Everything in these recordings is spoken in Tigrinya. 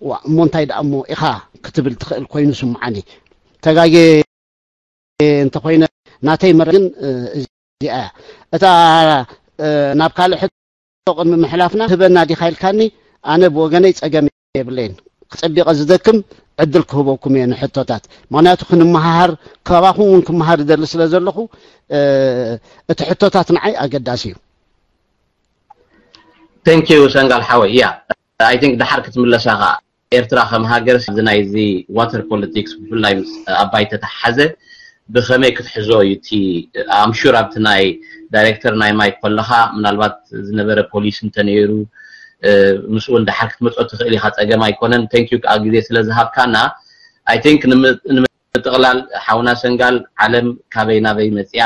ዋ እሞ እንታይ ደኣ እሞ ኢኻ ክትብል ትኽእል ኮይኑ ስምዓኒ። ተጋጌ እንተኾይነ ናተይ መረ ግን እዚኣ እያ። እታ ናብ ካልእ ሕቶ ቅድሚ ምሕላፍና ህበና ዲኻ ኢልካኒ፣ ኣነ ብወገነይ ጸገም የብለይን። ክጸቢቐ ዝደክም ዕድል ክህበኩም እየ ንሕቶታት። ምኽንያቱ ክንመሃሃር፣ ካባኹም እውን ክመሃር ይደሊ ስለ ዘለኹ እቲ ሕቶታት ንዓይ ኣገዳሲ እዩ። Thank you ሰንጋል ሓወይ። Yeah, I think ደሓር ክትምለሳ ከኣ ኤርትራ ከም ሃገር እዚ ናይዚ water politics ብፍላይ ምስ ኣባይ ተተሓዘ ብኸመይ ክትሕዞ እዩ እቲ I'm sure ኣብቲ ናይ ዳይሬክተር ናይ ማይ ከለኻ ምናልባት ዝነበረ ፖሊሲ እንተነይሩ ምስኡ እውን ደሓር ክትመፅኦ ትኽእል ኢኻ፣ ፀገም ኣይኮነን። Thank you ከዓ ግዜ ስለ ዝሃብካና። I think ንምጥቕላል ሓውና ሰንጋል ዓለም ካበይ ናበይ መፅያ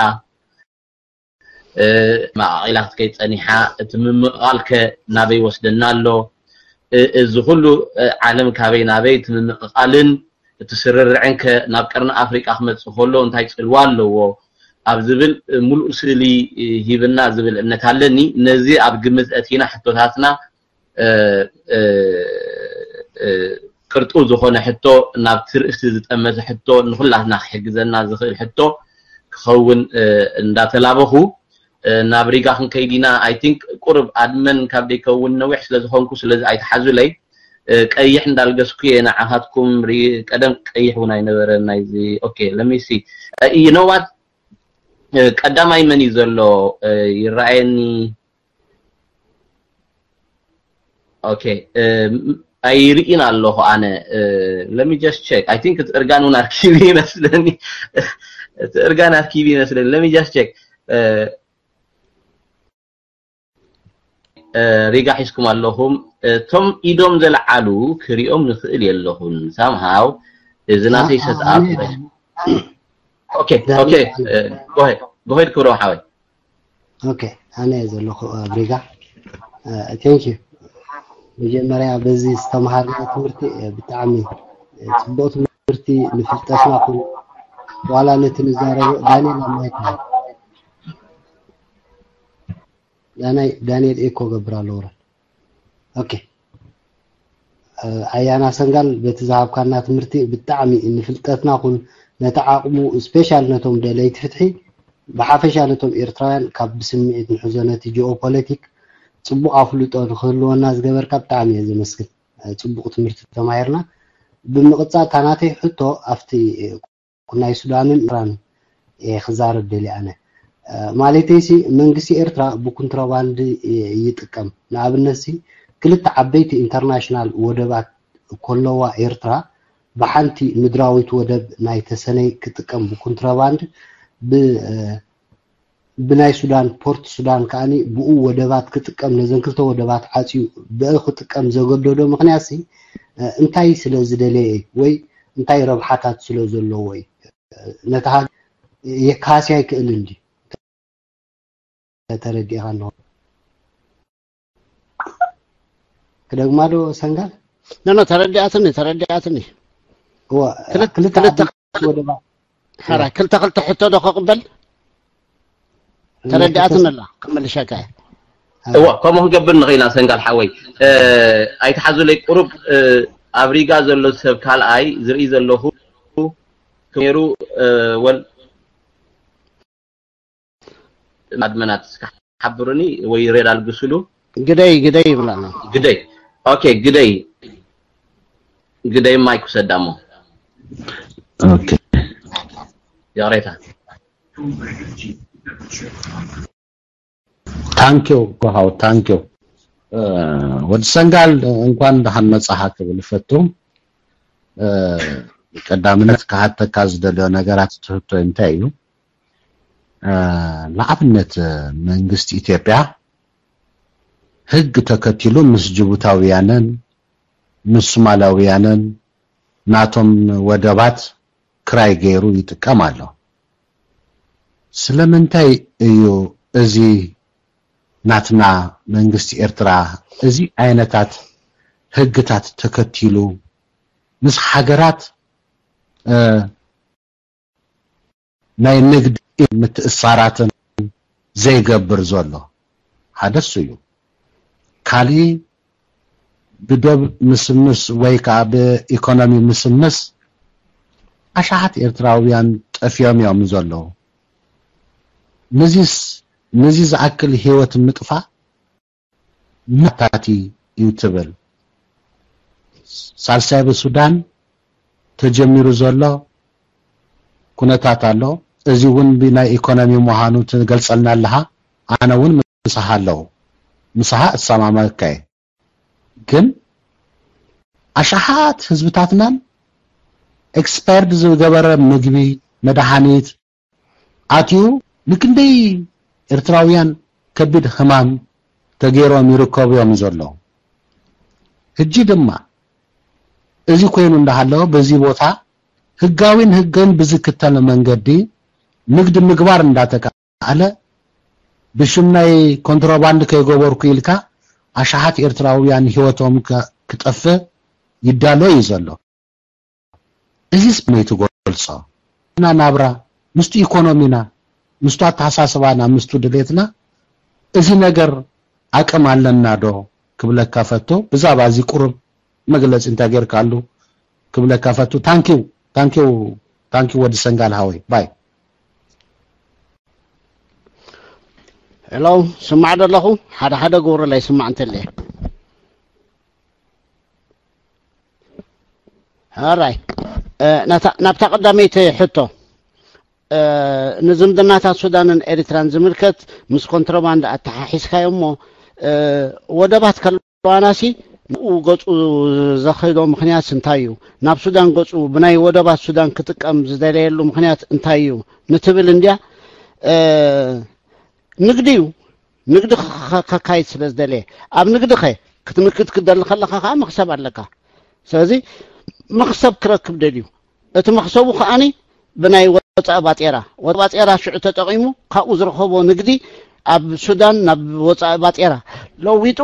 መቓቒላ ክትከይድ ፀኒሓ፣ እቲ ምምቕቓል ከ ናበይ ወስደና ኣሎ? እዚ ኩሉ ዓለም ካበይ ናበይ እቲ ምምቕቓልን እቲ ስርርዕን ከ ናብ ቀርኒ ኣፍሪቃ ክመፅእ ከሎ እንታይ ፅልዋ ኣለዎ ኣብ ዝብል ሙሉእ ስእሊ ሂብና ዝብል እምነት ኣለኒ። ነዚ ኣብ ግምት ኣእቲና ሕቶታትና ቅርጡው ዝኾነ ሕቶ ናብቲ ርእሲ ዝጠመተ ሕቶ ንኹላትና ክሕግዘና ዝኽእል ሕቶ ክኸውን እንዳተላበኹ ናብ ሪጋ ክንከይድ ኢና። I think ቁርብ ኣድመን ካብ ደይከውን ነዊሕ ስለ ዝኾንኩ ስለዚ ኣይትሓዙለይ። ቀይሕ እንዳልገስኩ እየ ንዓኻትኩም ቀደም ቀይሕ እውን ኣይነበረን ናይዚ okay let me see you know what ቀዳማይ መን እዩ ዘሎ ይረኣየኒ okay ኣይርኢን ኣለኹ ኣነ let me just check I think እቲ እርጋን እውን ኣርኪቢ ይመስለኒ እቲ እርጋን ኣርኪቢ ይመስለኒ let me just check ሪጋ ሒዝኩም ኣለኹም እቶም ኢዶም ዘልዓሉ ክሪኦም ንኽእል የለኹን somehow እዚ ናተይ set up okay okay go ahead ክብሮም ሓወይ okay ኣነ ዘለኹ ኣብ ሪጋ thank you መጀመርያ በዚ ዝተምሃርና ትምህርቲ ብጣዕሚ ፅቡቅ ትምህርቲ ንፍልጠትና ኩን ዋላ ነቲ ንዛረቦ ዳንኤል ኣማይካ ዳንኤል ኤኮ ገብር ኣለዎ okay ኣያና ሰንጋል በቲ ዝሃብካና ትምህርቲ ብጣዕሚ ንፍልጠትና ኩን ነቲ ዓቕሙ special ነቶም ደለይቲ ፍትሒ ብሓፈሻ ነቶም ኤርትራውያን ካብ ብስምዒት ንሕዞ ነቲ ጂኦፖለቲክ ጽቡቕ ኣፍልጦ ንክህልወና ዝገበርካ ብጣዕሚ እየ ዘመስግን። ጽቡቕ ትምህርቲ ተማሂርና። ብምቕጻል እታ ናተይ ሕቶ ኣብቲ ናይ ሱዳንን ኤርትራን እየ ክዛረብ ደልየ ኣነ። ማለተይሲ መንግስቲ ኤርትራ ብኩንትሮባንድ ይጥቀም። ንኣብነትሲ ክልተ ዓበይቲ ኢንተርናሽናል ወደባት ኮለዋ ኤርትራ ብሓንቲ ምድራዊት ወደብ ናይ ተሰነይ ክጥቀም ብኩንትሮባንድ ብ ብናይ ሱዳን ፖርት ሱዳን ከኣ ብኡ ወደባት ክጥቀም ነዘን ክልተ ወደባት ዓፅዩ ብኡ ክጥቀም ዘገደዶ ምክንያት ሲ እንታይ ስለ ዝደለየ ወይ እንታይ ረብሓታት ስለ ዘለዎ እዩ ነቲ ሃገር የካሲ ኣይክእልን ድዩ ተረዲእኻ ኣለኹ ክደግማ ዶ ሰንጋል ኖ ተረዲኣትኒ ተረዲኣትኒ ክልተ ወደባት ሕራይ ክልተ ክልተ ሕቶ ዶ ከቕበል ተረዲኣትኒ ኣላ ክመልሸካ እየ እዋ ከምኡ ክንገብር ንኽእል ኢና ሰንጋል ሓወይ ኣይትሓዙለይ ቁሩብ ኣብ ሪጋ ዘሎ ሰብ ካልኣይ ዝርኢ ዘለኹ ነይሩ ወል ኣድመናት እስካ ሓብሩኒ ወይ ሬድ ኣልግስሉ ግደይ ግደይ ይብላና ግደይ ኦኬ ግደይ ግደይ ማይክ ውሰዳሞ ኦኬ ይቕሬታ ታንኪው ጎሃው ታንኪው ወዲ ሰንጋል እንኳን ደሓን መጻኻ ክብል እፈቱ ቀዳምነት ክሃተካ ዝደልዮ ነገራት ትህቶ እንታይ እዩ ንኣብነት መንግስቲ ኢትዮጵያ ህግ ተከቲሉ ምስ ጅቡታውያንን ምስ ሱማላውያንን ናቶም ወደባት ክራይ ገይሩ ይጥቀም ኣሎ ስለምንታይ እዩ እዚ ናትና መንግስቲ ኤርትራ እዚ ዓይነታት ህግታት ተከቲሉ ምስ ሃገራት ናይ ንግዲ ምትእሳራትን ዘይገብር ዘሎ ሓደ እሱ እዩ። ካሊእ ብዶብ ምስምስ ወይ ከዓ ብኢኮኖሚ ምስምስ ኣሽሓት ኤርትራውያን ጠፍዮም እዮም ዘለዉ። ነዚስ ነዚ ዝኣክል ህይወት ምጥፋእ መታቲ እዩ ትብል። ሳልሳይ ብሱዳን ተጀሚሩ ዘሎ ኩነታት ኣሎ። እዚ እውን ብናይ ኢኮኖሚ ምዃኑ ትገልጸልና ኣለኻ። ኣነ እውን ምሳኻ ኣለኹ። ምሳኻ እሰማማዕካ እየ። ግን ኣሽሓት ህዝብታትናን ኤክስፓየርድ ዝገበረ ምግቢ፣ መድሃኒት ኣትዩ ንክንደይ ኤርትራውያን ከቢድ ሕማም ተገይሮም ይርከቡ እዮም ዘለዉ። ሕጂ ድማ እዚ ኮይኑ እንዳሃለወ በዚ ቦታ ህጋዊን ህግን ብዝክተል መንገዲ ንግዲ ምግባር እንዳተካእለ ብሽም ናይ ኮንትሮባንድ ከይገበርኩ ኢልካ ኣሽሓት ኤርትራውያን ህይወቶም ከ-፣ ክጠፍእ ይዳሎ እዩ ዘሎ። እዚስ መይ ትገልጾ? እና ናብራ ምስቱ ኢኮኖሚና፣ ምስቱ ኣተሓሳስባና፣ ምስቱ ድሌትና እዚ ነገር ኣቅም ኣለና ዶ ክብለካ ፈቶ። ብዛዕባ እዚ ቁሩብ መግለጺ እንተ ጌርካሉ ክብለካ ፈቱ። ታንኪው፣ ታንኪው፣ ታንኪው ወዲ ሰንጋል ሃወይ። ባይ። ሄሎ፣ ስማዕ ደለኹ። ሓደ ሓደ ግብሩ ላይ ስማዕ እንተለ። ኣራይ፣ እ፣ ናታ-፣ ናብታ ቀዳመይቲ ሕቶ፣ እ፣ ንዝምድናታት ሱዳንን ኤሪትራን ዝምልከት ምስ ኮንትሮባንድ ኣተሓሒዝካዮ እሞ፣ እ፣ ወደባት ከለዋናሲ ንኡ ገጹ ዘኸዶ ምኽንያት እንታይ እዩ? ናብ ሱዳን ገጹ ብናይ ወደባት ሱዳን ክጥቀም ዝደለየሉ ምኽንያት እንታይ እዩ? ንትብል እንድያ፣ እ፣ ንግዲ እዩ። ንግዲ ከ-፣ ከ-፣ ከካይድ ስለ ዝደለየ። ኣብ ንግዲ ኸ ክትምክት ክደሊ ከለኻ ኸዓ መኽሰብ ኣለካ። ስለዚ መኽሰብ ክረክብ ደልዩ። እቲ መኽሰቡ ከዓኒ ብናይ ወፃኢ ባጤራ፣ ወፃኢ ባጤራ ሽዑ ተጠቒሙ ካብኡ ዝረኸቦ ንግዲ ኣብ ሱዳን ናብ ወፃኢ ባጤራ ለዊጡ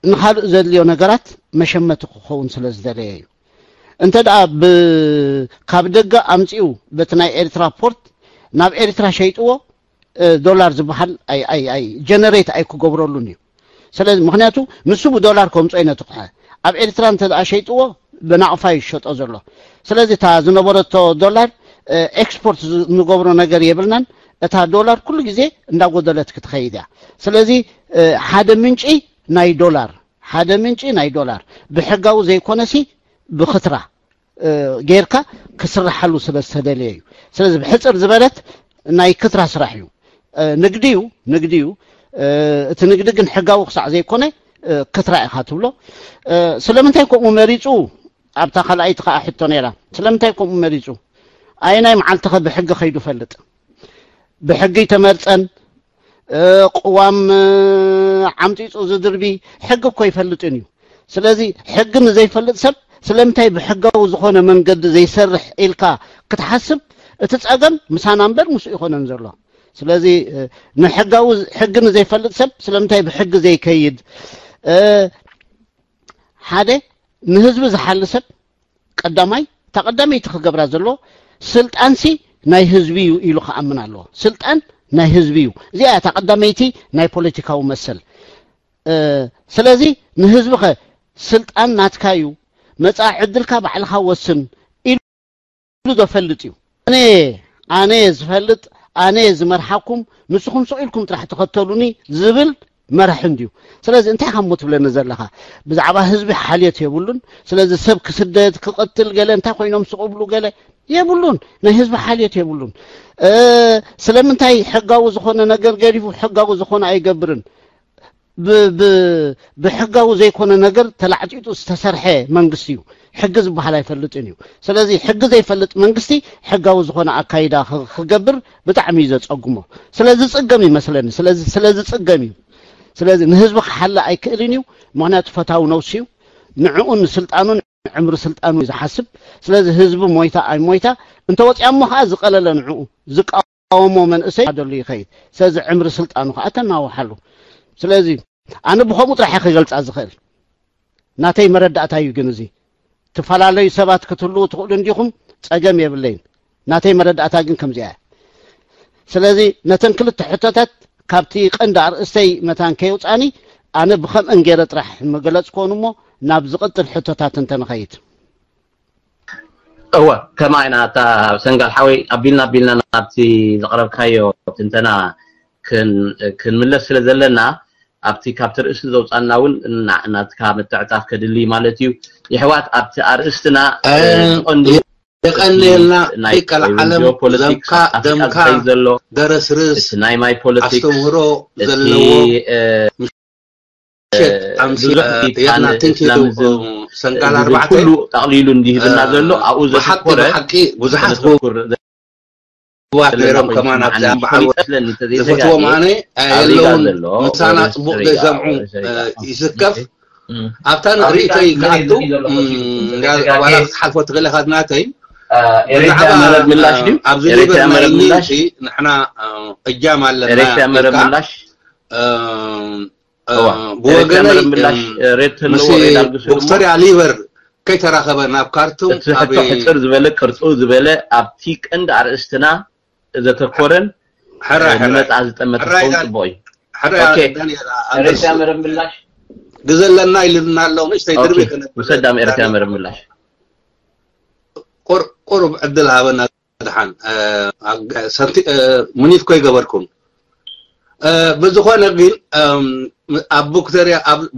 ንኻልእ ዘድልዮ ነገራት መሸመቲ ክኸውን ስለ ዝደለየ እዩ። እንተ ደኣ ብ-፣ ካብ ደገ ኣምጺኡ በቲ ናይ ኤርትራ ፖርት ናብ ኤርትራ ሸይጥዎ፣ እ፣ ዶላር ዝበሃል ኣይ-፣ ኣይ-፣ ኣይ-፣ ጀነሬት ኣይክገብረሉን እዩ። ስለዚ ምኽንያቱ ንሱ ብዶላር ከምጾ እዩ ነቲ ቁሐ። ኣብ ኤርትራ እንተ ደኣ ሸይጥዎ ብናቕፋ እዩ ዝሸጦ ዘሎ። ስለዚ እታ ዝነበረቶ ዶላር፣ እ፣ ኤክስፖርት ዝ-፣ ንገብሮ ነገር የብልናን። እታ ዶላር ኩሉ ግዜ እንዳጎደለት ክትኸይድ እያ። ስለዚ፣ እ፣ ሓደ ምንጪ ናይ ዶላር፣ ሓደ ምንጪ ናይ ዶላር ብሕጋዊ ዘይኮነሲ ብኽትራ እ፣ ጌርካ ክስርሓሉ ስለ ዝተደለየ እዩ። ስለዚ ብሕጽር ዝበለት ናይ ክትራ ስራሕ እዩ። እ፣ ንግዲ እዩ፣ ንግዲ እዩ። እ፣ እቲ ንግዲ ግን ሕጋዊ ክሳዕ ዘይኮነ፣ እ፣ ክትራ ኢኻ ትብሎ። እ፣ ስለምንታይ ከምኡ መሪጹ? ኣብታ ካልኣይቲ ከኣ ሕቶ ነይራ። ስለምንታይ ከምኡ መሪጹ? ኣየናይ መዓልቲ ኸ ብሕጊ ኸይዱ ፈልጥ? ብሕጊ ተመርጸን፣ እ፣ ቅዋም፣ እ፣ ዓምጺጹ ዝድርቢ ሕጊ እኮ ይፈልጥን እዩ። ስለዚ ሕጊ ንዘይፈልጥ ሰብ ስለምንታይ ብሕጋዊ ዝኾነ መንገዲ ዘይሰርሕ ኢልካ ክትሓስብ፣ እቲ ጸገም ምሳና እምበር ምስኡ ይኾነን ዘሎ። ስለዚ፣ እ፣ ንሕጋዊ ሕጊ ንዘይፈልጥ ሰብ ስለምንታይ ብሕጊ ዘይከይድ? እ፣ ሓደ ንህዝቢ ዝሓሊ ሰብ ቀዳማይ፣ እታ ቀዳመይቲ ክገብራ ዘለዎ ስልጣንሲ ናይ ህዝቢ እዩ ኢሉ ክኣምን ኣለዎ። ስልጣን ናይ ህዝቢ እዩ። እዚኣ እያ እታ ቀዳመይቲ ናይ ፖለቲካዊ መሰል። እ፣ ስለዚ ንህዝቢ ኸ ስልጣን ናትካ እዩ፣ መጻኢ ዕድልካ ባዕልኻ ወስን ኢሉ ዶ ፈልጥ እዩ? ኣነ፣ ኣነ ዝፈልጥ፣ ኣነ ዝመርሓኩም፣ ንስኹም ስቕ ኢልኩም ጥራሕ ተኸተሉኒ ዝብል መራሒ እንድዩ። ስለዚ እንታይ ኢኻ እሞ ትብለኒ ዘለኻ? ብዛዕባ ህዝቢ ሓልዮት የብሉን። ስለዚ ሰብ ክስደድ፣ ክቐትል፣ ገለ እንታይ ኮይኖም ስቕ ብሉ ገለ የብሉን። ናይ ህዝቢ ሓልዮት የብሉን። እ፣ ስለምንታይ ሕጋዊ ዝኾነ ነገር ገዲፉ ሕጋዊ ዝኾነ ኣይገብርን? ብ-፣ ብ-፣ ብሕጋዊ ዘይኮነ ነገር ተላዕጢጡ ዝተሰርሐ መንግስቲ እዩ። ሕጊ ዝበሃል ኣይፈልጥን እዩ። ስለዚ ሕጊ ዘይፈልጥ መንግስቲ ሕጋዊ ዝኾነ ኣካይዳ ክ-፣ ክገብር ብጣዕሚ እዩ ዘጸግሞ። ስለ ዝጽገም ይመስለኒ። ስለዚ፣ ስለ ዝጽገም እዩ። ስለዚ ንህዝቢ ክሓሊ ኣይክእልን እዩ። ምኽንያቱ ፈታዊ ነብሲ እዩ። ንዕኡን ንስልጣኑን ዕምሪ ስልጣኑ እዩ ዝሓስብ። ስለዚ ህዝቢ ሞይታ ኣይሞይታ እንተወፂኣ እሞ ከዓ ዝቐለለ ንዕኡ ዝቃወሞ መንእሰይ ደሉ ይኸይድ። ስለዚ ዕምሪ ስልጣኑ ከዓ ተናውሓሉ። ስለዚ ኣነ ብኸምኡ ጥራሕ እየ ክገልፃ ዝኽእል። ናተይ መረዳእታ እዩ። ግን እዚ ትፈላለዩ ሰባት ክትህልዉ ትኽእሉ እንዲኹም፣ ጸገም የብለይን። ናተይ መረዳእታ ግን ከምዚኣ እያ። ስለዚ ነተን ክልተ ሕቶታት ካብቲ ቀንዲ ኣርእስተይ መታን ከየውፃኒ ኣነ ብኸምአን ገይረ ጥራሕ ምገለጽ ኮኑ እሞ ናብ ዝቕጽል ሕቶታት እንተንኸይድ። እወ፣ ከማ ኢና እታ ሰንጋል ሓወይ ኣቢልና ኣቢልና ናብቲ ዘቕረብካዮ ትንተና ክንምለስ ስለ ዘለና ኣብቲ ካብቲ ርእሲ ዘውፃና እውን ናትካ ምትዕፃፍ ከድሊ ማለት እዩ። ይሕዋት ኣብቲ ኣርእስትና ቀንዲ የቀንየልና ይቀል ዓለም ዘምካ ደምካ ደረስርስ ናይ ማይ ፖለቲክስ ኣስተምህሮ ዘለዎ ሰንጋል ኣርባዕተ ኩሉ ጠቕሊሉ እንዲህብና ዘሎ ኣብኡ ዘተኮረ ብዙሓት ሰባት ነይሮም ከማን ኣብዛ በዓል ዝፈትዎም ኣነ የለውን ምሳና ፅቡቅ ዘይሰምዑ ይስከፍ ኣብታ ንርእይቶይ ክኣቱ ዋላ ክትሓልፎ ትኽእል ኢኻ ናተይ ብዛዕባ ኣብዚ ሊበር ናይ ኒውሲ ንሕና እጃም ኣለና ኢልካ ብወገነይ ቪክቶሪያ ሊቨር ከይተራኸበ ናብ ካርቱም እቲ ሕቶ ሕፅር ዝበለ ቅርፁ ዝበለ ኣብቲ ቀንዲ ኣርእስትና ዘተኮረን ንመፃ ዝጠመተ ክኸውን ፅቡቅ እዩ። ኤርትራ መረብ ምላሽ ግዘለና ኢልና ኣለዉ ንእሽተይ ድርቢ ውሰድ ዳም ኤርትራ መረብ ምላሽ ቁሩብ ዕድል ሃበና ድሓን ሰንቲ ሙኒት ኮይ ገበርኩም ብዝኾነ ግን ኣብ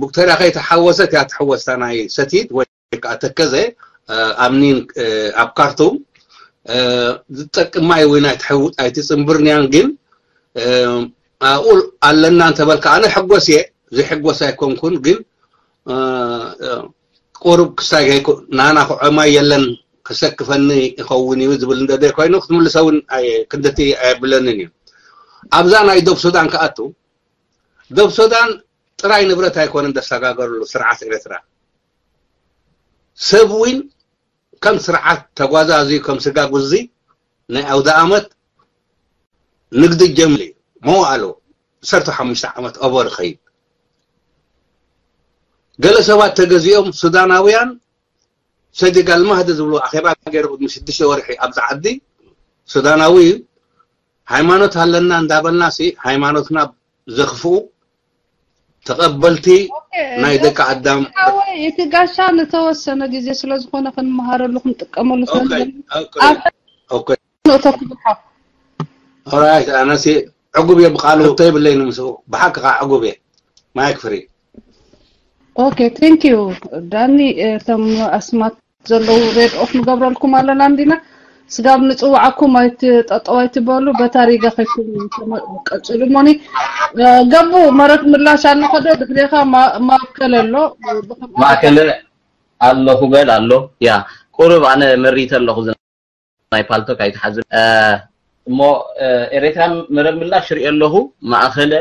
ቡክተርያ ከይተሓወሰት እያ ትሕወስታ ናይ ሰቲት ወይ ከዓ ተከዘ ኣብ ኒን ኣብ ካርቱም ዝጠቅም ማይ እውን ኣይትፅንብርንያን ግን ኣብኡ ኣለና እንተበልካ ኣነ ሕጎስ እየ ዘይሕጎስ ኣይኮንኩን ግን ቁሩብ ክሳይ ናና ክዖ ማይ የለን ክሰክፈኒ ይኸውን እዩ ዝብል እንደ ኮይኑ ክትምልሰ እውን ክንደቲ ኣየብለንን እዩ ኣብዛ ናይ ዶብ ሱዳን ክኣቱ ዶብ ሱዳን ጥራይ ንብረት ኣይኮነን ዘሰጋገርሉ ስርዓት ኤርትራ ሰብ እውን ከም ስርዓት ተጓዛዝዩ ከም ስጋ ጉዚ ናይ ኣውደ ኣመት ንግዲ ጀምር እዩ መዋእሉ ዓሰርተ ሓሙሽተ ዓመት ኦቨር ኸይድ ገለ ሰባት ተገዚኦም ሱዳናውያን ሰዲግ ኣልማህዲ ዝብሉ ኣኼባ ገይሩ ቅድሚ ሽዱሽተ ወርሒ ኣብዚ ዓዲ ሱዳናዊ እዩ ሃይማኖት ኣለና እንዳበልና ሲ ሃይማኖትና ዘኽፍኡ ተቐበልቲ ናይ ደቂ ኣዳም ሓወይ እቲ ጋሻ ንተወሰነ ግዜ ስለ ዝኾነ ክንመሃረሉ ክንጥቀመሉ ስለ ንእቶ ክብልሓ ኦራይት ኣነሲ ዕጉብ እየ ብቃሉ እቶ ይብለይኒ ምስኡ ብሓቂ ከዓ ዕጉብ እየ ማይክ ፍሪ ኦኬ ቴንክ ዩ ዳኒ እቶም ኣስማት ዘለዉ ሬድ ኦፍ ንገብረልኩም ኣለና እንዲና ስጋብ ንፅዋዓኩም ኣይትጠጠው ኣይትበሉ በታ ሪጋ ከይኩም ቀፅሉ እሞኒ ገቡ መረት ምላሽ ኣለኸዶ ድሕሬኻ ማእከለ ኣሎ ማእከለ ኣለኹ በል ኣሎ ያ ቁሩብ ኣነ መሪተ ኣለኹ ናይ ፓልቶክ ኣይትሓዙ እሞ ኤርትራ መረብ ምላሽ ርኢ ኣለኹ ማእኸለ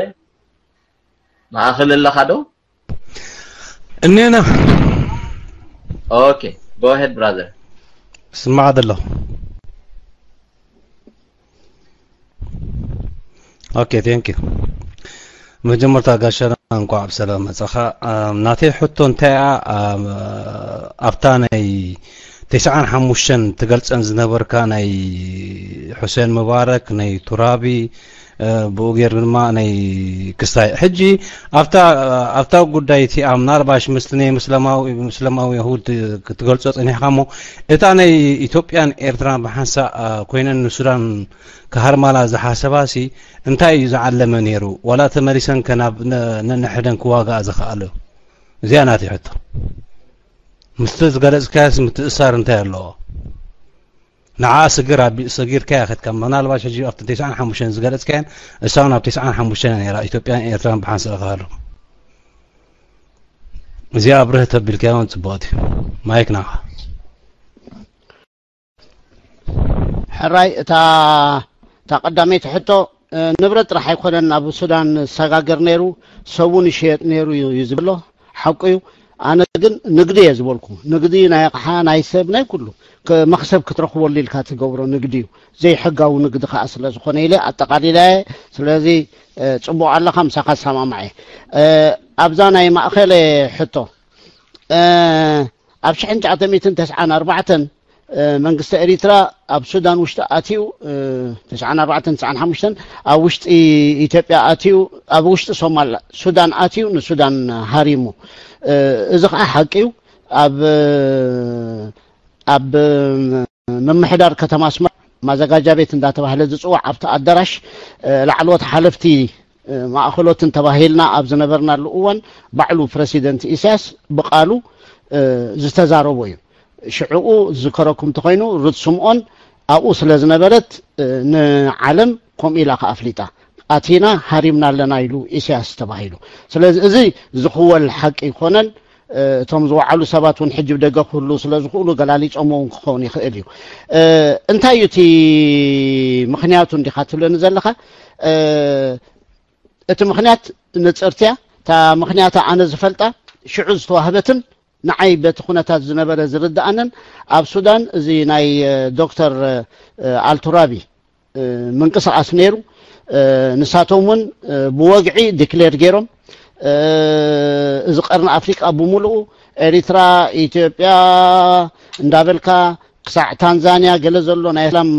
ማእኸለ ኣለኻ ዶ እኔና okay go ahead brother ስማዕ ዘለኹ okay thank you መጀመርታ ጋሻና እንኳዕ ብሰላም መፀኻ ናተይ ሕቶ እንታይ ኣብታ ናይ ተስዓን ሓሙሽተን ትገልፀን ዝነበርካ ናይ ሑሴን ሙባረክ ናይ ቱራቢ ብኡ ገይሩ ድማ ናይ ክስታይ ሕጂ ኣብታ ኣብታ ጉዳይ እቲኣ ምናልባሽ ምስቲ ናይ ምስለማዊ ምስለማዊ ይሁድ ክትገልፆ ፀኒሕካ እሞ እታ ናይ ኢትዮጵያን ኤርትራን ብሓንሳእ ኮይነን ንሱዳን ክሃርማላ ዝሓሰባሲ እንታይ እዩ ዝዓለመ ነይሩ ዋላ ተመሊሰን ከናብ ነንሕደን ክዋጋኣ ዝኽኣሉ እዚኣ ናተይ ሕቶ ምስቲ ዝገለፅካያስ ምትእሳር እንታይ ኣለዎ ንዓ ስግር ኣቢ ሰጊርካያ ከትካ ምናልባሽ ሕጂ ኣብቲ ተስዓን ሓሙሽተን ዝገለጽካየን እሳውን ኣብ ተስዓን ሓሙሽተን ነራ ኢትዮጵያን ኤርትራን ብሓንሳእ ክሃሉ እዚኣ ኣብርህ ተቢልካያ እውን ጽቡቕቲ ማይክ ናኻ ሕራይ እታ እታ ቀዳመይቲ ሕቶ ንብረት ጥራሕ ኣይኮነን ናብ ሱዳን ዝሰጋገር ነይሩ ሰውን ይሸየጥ ነይሩ እዩ ዝብሎ ሓቁ እዩ ኣነ ግን ንግዲ እየ ዝበልኩ ንግዲ ናይ ኣቕሓ ናይ ሰብ ናይ ኩሉ መክሰብ ክትረኽበሉ ኢልካ ትገብሮ ንግዲ እዩ ዘይሕጋዊ ንግዲ ከዓ ስለ ዝኾነ ኢለ ኣጠቃሊላየ ስለዚ ፅቡቅ ኣለካ ምሳካ ሰማማዐ ኣብዛ ናይ ማእኸለ ሕቶ ኣብ ሽሕን ትሽዓተ ሚእትን ተስዓን ኣርባዕተን መንግስቲ ኤሪትራ ኣብ ሱዳን ውሽጢ ኣትዩ፣ ተስዓን ኣርባዕተን ተስዓን ሓሙሽተን ኣብ ውሽጢ ኢትዮጵያ ኣትዩ፣ ኣብ ውሽጢ ሶማል ሱዳን ኣትዩ ንሱዳን ሃሪሙ። እዚ ከዓ ሓቂ እዩ። ኣብ ኣብ ምምሕዳር ከተማ ኣስመራ ማዘጋጃ ቤት እንዳተባህለ ዝፅዋዕ ኣብቲ ኣዳራሽ ላዕለዎት ሓለፍቲ ማእኸሎትን ተባሂልና ኣብ ዝነበርናሉ እዋን ባዕሉ ፕረሲደንት ኢሳያስ ብቃሉ ዝተዛረቦ እዩ። ሽዕኡ ዝዝከረኩም እንተኾይኑ ሩት ስምኦን ኣብኡ ስለ ዝነበረት ንዓለም ከምኡ ኢላ ከኣፍሊጣ ኣቲና ሃሪምና ኣለና ኢሉ ኢሳያስ ተባሂሉ። ስለዚ እዚ ዝኽወል ሓቂ ይኮነን። እቶም ዝወዓሉ ሰባት እውን ሕጂ ብደገ ክህሉ ስለ ዝኽእሉ ገላሊፆም እውን ክኸውን ይኽእል እዩ። እንታይ እዩ እቲ ምኽንያቱ እንዲኻ ትብለኒ ዘለኻ? እቲ ምኽንያት ንፅርትያ እታ ምኽንያታ ኣነ ዝፈልጣ ሽዑ ዝተዋህበትን ንዓይ በቲ ኩነታት ዝነበረ ዝርድኣንን ኣብ ሱዳን እዚ ናይ ዶክተር ኣልቱራቢ ምንቅስቃስ ነይሩ። ንሳቶም እውን ብወግዒ ዲክሌር ገይሮም እዚ ቀርኒ ኣፍሪቃ ብምሉኡ ኤሪትራ፣ ኢትዮጵያ እንዳበልካ ክሳዕ ታንዛንያ ገለ ዘሎ ናይ እስላም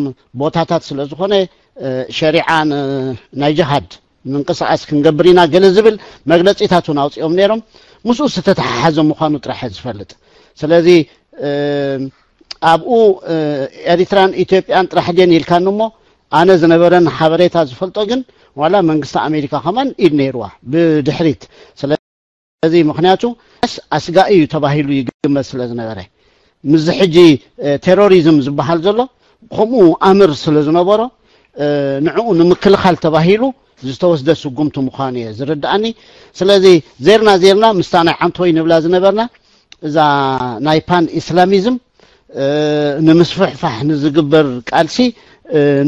ቦታታት ስለ ዝኾነ ሸሪዓ ናይ ጅሃድ ምንቅስቃስ ክንገብር ኢና ገለ ዝብል መግለፂታት እውን ኣውፂኦም ነይሮም። ምስኡ ዝተተሓሓዘ ምዃኑ ጥራሕ ዝፈልጥ። ስለዚ ኣብኡ ኤሪትራን ኢትዮጵያን ጥራሕ ድየን ኢልካኒ እሞ ኣነ ዝነበረን ሓበሬታ ዝፈልጦ ግን ዋላ መንግስቲ ኣሜሪካ ከማን ኢድ ነይርዋ ብድሕሪት። ስለዚ ምኽንያቱ ኣስጋኢ እዩ ተባሂሉ ይግመት ስለ ዝነበረ ምስዚ ሕጂ ቴሮሪዝም ዝበሃል ዘሎ ከምኡ ኣምር ስለ ዝነበሮ ንዕኡ ንምክልኻል ተባሂሉ ዝተወስደ ስጉምቲ ምዃኑ እየ ዝርድኣኒ። ስለዚ ዜርና ዜርና ምስታ ናይ ዓንቶይ ንብላ ዝነበርና እዛ ናይ ፓን ኢስላሚዝም ንምስፍሕፋሕ ንዝግበር ቃልሲ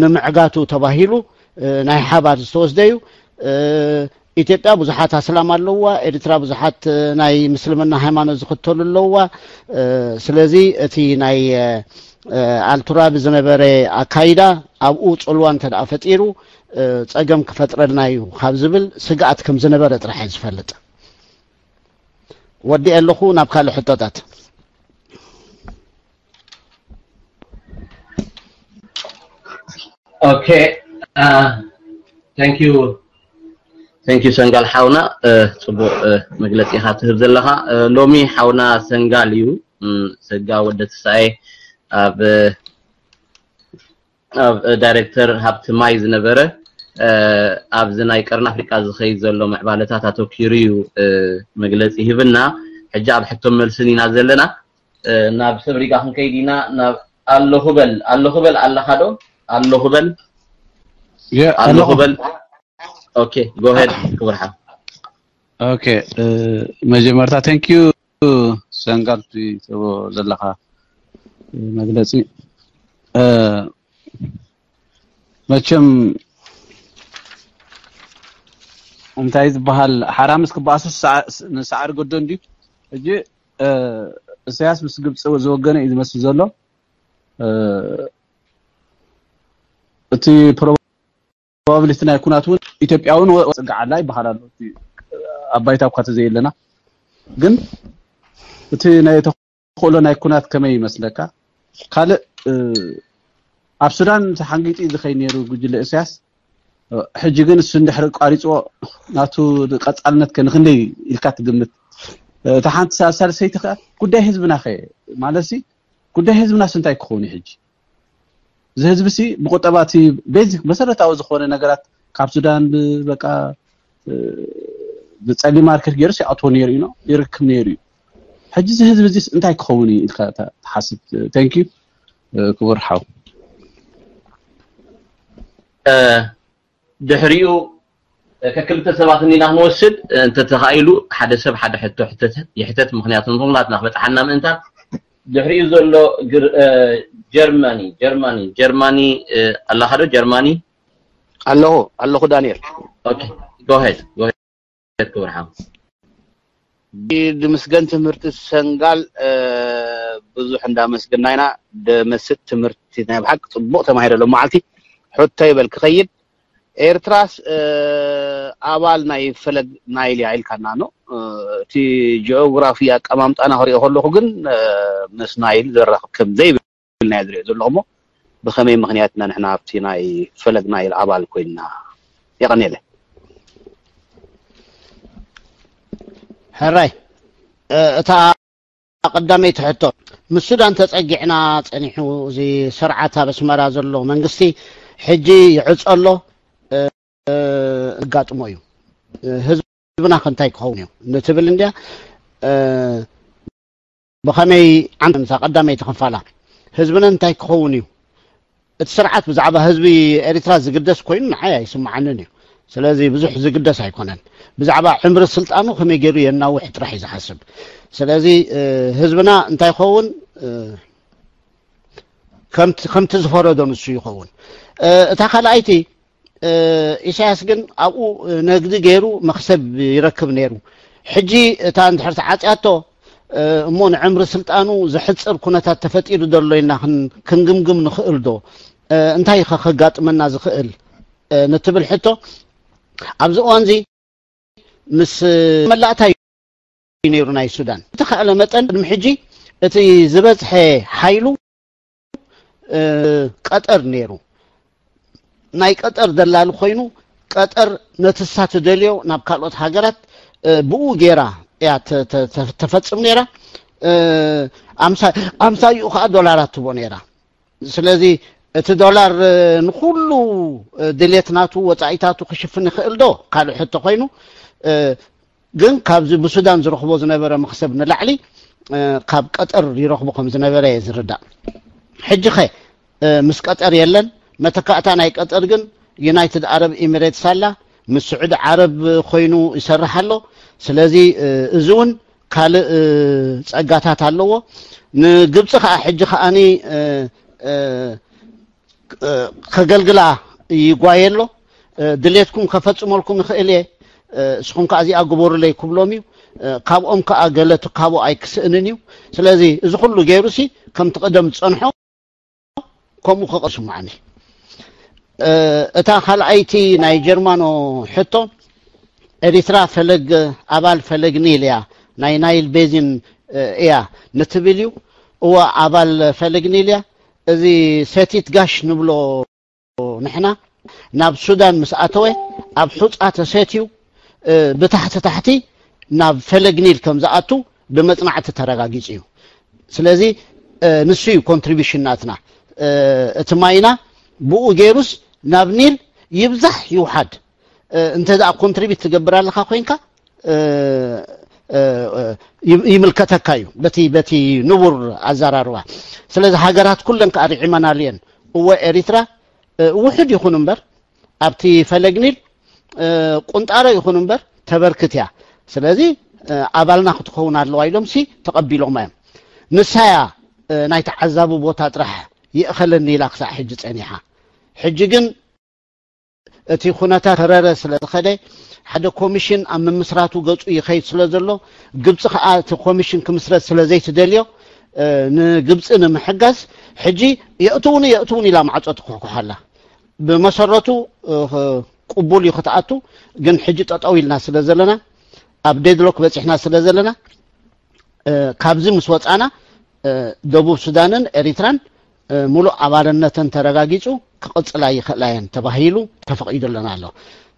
ንምዕጋቱ ተባሂሉ ናይ ሓባር ዝተወስደ እዩ። ኢትዮጵያ ብዙሓት ኣስላም ኣለውዋ፣ ኤርትራ ብዙሓት ናይ ምስልምና ሃይማኖት ዝኽተሉ ኣለውዋ። ስለዚ እቲ ናይ ኣልቱራቢ ዝነበረ ኣካይዳ ኣብኡ ፅልዋ እንተ ደኣ ፈጢሩ ፀገም ክፈጥረልና እዩ ካብ ዝብል ስግኣት ከም ዝነበረ ጥራሕ እየ ዝፈልጥ። ወዲኤ ኣለኹ ናብ ካልእ ሕቶታት። ኦኬ፣ thank you thank you ሰንጋል ሓውና፣ ጽቡቕ መግለጺ ኢኻ ትህብ ዘለኻ። ሎሚ ሓውና ሰንጋል እዩ፣ ሰጋ ወደ ትሳኤ ኣብ ኣብ ዳይሬክተር ሃብቲ ማይ ዝነበረ ኣብዚ ናይ ቀርኒ ኣፍሪቃ ዝኸይድ ዘሎ ምዕባለታት ኣተኪሩ እዩ መግለፂ ሂብና። ሕጂ ኣብ ሕቶ መልስን ኢና ዘለና። ናብ ሰብ ሪጋ ክንከይድ ኢና። ናብ ኣለኹ በል ኣለኹ በል ኣለኻ ዶ? ኣለኹ በል ኣለኹ በል። ኦኬ፣ ጎሄድ ክቡር ሓው። ኦኬ፣ መጀመርታ thank you ሰንጋል ትህቦ ዘለኻ መግለፂ። መቸም እንታይ ዝበሃል ሓራምስ ክበኣሱ ንሰዓሪ ገዶ እንድዩ። ሕጂ እሰያስ ምስ ግብፂ ዝወገነ እዩ ዝመስል ዘሎ። እቲ ፕሮባብሊቲ ናይ ኩናት እውን ኢትዮጵያ እውን ወፅግዓላ ይበሃል ኣሎ። ኣብ ባይታ እኳ ተዘየለና ግን እቲ ናይ ተኽእሎ ናይ ኩናት ከመይ ይመስለካ? ካልእ ኣብ ሱዳን ተሓንጊጢ ዝኸይ ነይሩ ጉጅለ እሰያስ ሕጂ ግን እሱ እንድሕር ቋሪፅዎ ናቱ ቀፃልነት ከ ንክንደይ ኢልካ ትግምት? እታ ሓንቲ ሳልሰይቲ ከ ጉዳይ ህዝብና ከ ማለት ጉዳይ ህዝብናስ እንታይ ክኸውን እዩ ሕጂ? እዚ ህዝቢ ሲ ብቁጠባ እቲ ቤዚክ መሰረታዊ ዝኾነ ነገራት ካብ ሱዳን በቃ ብፀሊም ማርኬት ገይሩ ይኣትዎ ነይሩ እዩ ይርክብ ነይሩ እዩ። ሕጂ እዚ ህዝቢ እዚስ እንታይ ክኸውን እዩ ኢልካ ትሓስብ? Thank you ክቡር ሓው። ድሕሪኡ ከክልተ ሰባት እንዲና ክንወስድ እንተተኻኢሉ ሓደ ሰብ ሓደ ሕቶ ይሕተት። ምክንያቱ ንኹላትና ክበፅሓና ምእንታን ድሕሪኡ ዘሎ ጀርመኒ ጀርመኒ ጀርመኒ ኣለኻ ዶ ጀርመኒ? ኣለኹ ኣለኹ ዳንኤል። ኦኬ፣ ጎሄድ ጎሄድ ክቡር ሓው። ድምስገን ትምህርቲ ሰንጋል ብዙሕ እንዳመስገና ኢና። ደመስጥ ትምህርቲ ናይ ብሓቂ ፅቡቕ ተማሂረ ሎ መዓልቲ። ሕቶ ይበል ክኸይድ ኤርትራስ ኣባል ናይ ፈለግ ናይል እያ ኢልካና ኖ። እቲ ጂኦግራፊ ኣቀማምጣና ክሪኦ ከለኹ ግን ምስ ናይል ዘራኽብ ከም ዘይብል ኢልና ዝሪኦ ዘለኹ እሞ ብኸመይ ምኽንያትና ንሕና ኣብቲ ናይ ፈለግ ናይል ኣባል ኮይንና? የቐንየለ። ሕራይ እታ ቀዳመይቲ ሕቶ፣ ምስ ሱዳን ተጸጊዕና ጸኒሑ እዚ ስርዓት ኣብ ኣስመራ ዘሎ መንግስቲ ሕጂ ይዕጾ ኣሎ፣ እጋጥሞ እዩ። ህዝብና ከ እንታይ ክኸውን እዩ ንትብል እንድያ። ብኸመይ ዓንታ ቀዳመይቲ ክፋላ፣ ህዝብና እንታይ ክኸውን እዩ? እቲ ስርዓት ብዛዕባ ህዝቢ ኤሪትራ ዝግደስ ኮይኑ ንዓይ ኣይስምዓንን እዩ። ስለዚ ብዙሕ ዝግደስ ኣይኮነን። ብዛዕባ ዕምሪ ስልጣኑ ከመይ ገይሩ የናውሕ ጥራሕ እዩ ዝሓስብ። ስለዚ ህዝብና እንታይ ይኸውን? ከምቲ ዝፈረዶ ንሱ ይኸውን። እታ ካልኣይቲ፣ ኢሳያስ ግን ኣብኡ ነግዲ ገይሩ መኽሰብ ይረክብ ነይሩ። ሕጂ እታ እንድሕር ተዓጽያቶ እሞ ንዕምሪ ስልጣኑ ዘሕጽር ኩነታት ተፈጢሩ ዘሎ ኢልና ክንግምግም ንኽእል ዶ? እንታይ ኢኸ ከጋጥመና ዝኽእል ንትብል ሕቶ፣ ኣብዚ እዋንዚ ምስ መላእታ እዩ ነይሩ ናይ ሱዳን። ብተኻእለ መጠን ቅድሚ ሕጂ እቲ ዝበዝሐ ሓይሉ ቀጠር ነይሩ። ናይ ቀጠር ደላሊ ኮይኑ፣ ቀጠር ነቲ እሳ ትደልዮ ናብ ካልኦት ሃገራት ብኡ ገይራ እያ ተፈጽም ነይራ። ኣምሳይኡ ከዓ ዶላራት ትቦ ነይራ። ስለዚ እቲ ዶላር ንኩሉ ድሌት ናቱ ወፃኢታቱ ክሽፍን ይኽእል ዶ? ካልእ ሕቶ ኮይኑ፣ ግን ካብዚ ብሱዳን ዝረኽቦ ዝነበረ መኽሰብ ንላዕሊ ካብ ቀጠር ይረኽቦ ከም ዝነበረ እየ ዝርዳእ። ሕጂ ኸ ምስ ቀጠር የለን። መተካእታ ናይ ቀጠር ግን ዩናይትድ ዓረብ ኤሚሬትስ ኣላ። ምስ ስዑዲ ዓረብ ኮይኑ ይሰርሕ ኣሎ። ስለዚ እዚ እውን ካልእ ጸጋታት ኣለዎ። ንግብፂ ከዓ ሕጂ ከዓኒ ከገልግላ ይጓየ ኣሎ። ድሌትኩም ከፈፅመልኩም ይኽእል እየ፣ እስኹም ከዓ እዚኣ ግበሩለይ ክብሎም እዩ። ካብኦም ከዓ ገለ ትካቦ ኣይክስእንን እዩ። ስለዚ እዚ ኩሉ ገይሩሲ ከምቲ ቀደም ዝፀንሖ ከምኡ ከቐስማዕኒ። እታ ካልኣይቲ ናይ ጀርማኖ ሕቶ፣ ኤሪትራ ፈለግ፣ ኣባል ፈለግ ኒል እያ፣ ናይ ናይል ቤዚን እያ ንትብል እዩ። እወ፣ ኣባል ፈለግ ኒል እያ። እዚ ሰቲት ጋሽ ንብሎ ንሕና ናብ ሱዳን ምስ ኣተወ ኣብ ሑፃ ተሰትዩ ብታሕቲ ታሕቲ ናብ ፈለግ ኒል ከም ዝኣቱ ብመፅናዕቲ ተረጋጊፁ እዩ። ስለዚ ንሱ እዩ ኮንትሪቢሽን ናትና። እቲ ማይና ብኡ ገይሩስ ናብ ኒል ይብዛሕ ይውሓድ እንተ ደኣ ኮንትሪቢት ትገብር ኣለኻ ኮይንካ ይምልከተካ እዩ በቲ በቲ ንቡር ኣዘራርባ። ስለዚ ሃገራት ኩለን ከዓ ርዒመናሉ እየን። እወ ኤሪትራ ውሑድ ይኹን እምበር ኣብቲ ፈለግ ኒል ቁንጣሮ ይኹን እምበር ተበርክት እያ። ስለዚ ኣባልና ክትኸውን ኣለዋ ኢሎም ሲ ተቐቢሎም እዮም። ንሳያ ናይ ተዓዛቢ ቦታ ጥራሕ ይእኸለኒ ኢላ ክሳዕ ሕጂ ጸኒሓ። ሕጂ ግን እቲ ኩነታት ተረረ ስለ ዝኸደ ሓደ ኮሚሽን ኣብ ምምስራቱ ገጹ ይኸይድ ስለ ዘሎ ግብፂ ከዓ እቲ ኮሚሽን ክምስረት ስለ ዘይትደልዮ ንግብፂ ንምሕጋዝ ሕጂ የእትውኒ የእትውኒ ኢላ ማዕፆ ትኩሕኩሕ ኣላ። ብመሰረቱ ቅቡል እዩ ክትኣቱ፣ ግን ሕጂ ጠጠው ኢልና ስለ ዘለና ኣብ ዴድሎክ በፂሕና ስለ ዘለና ካብዚ ምስ ወፃና ደቡብ ሱዳንን ኤሪትራን ሙሉእ ኣባልነተን ተረጋጊፁ ክቕፅላ ይኽእላ እየን ተባሂሉ ተፈቒዱለን ኣሎ።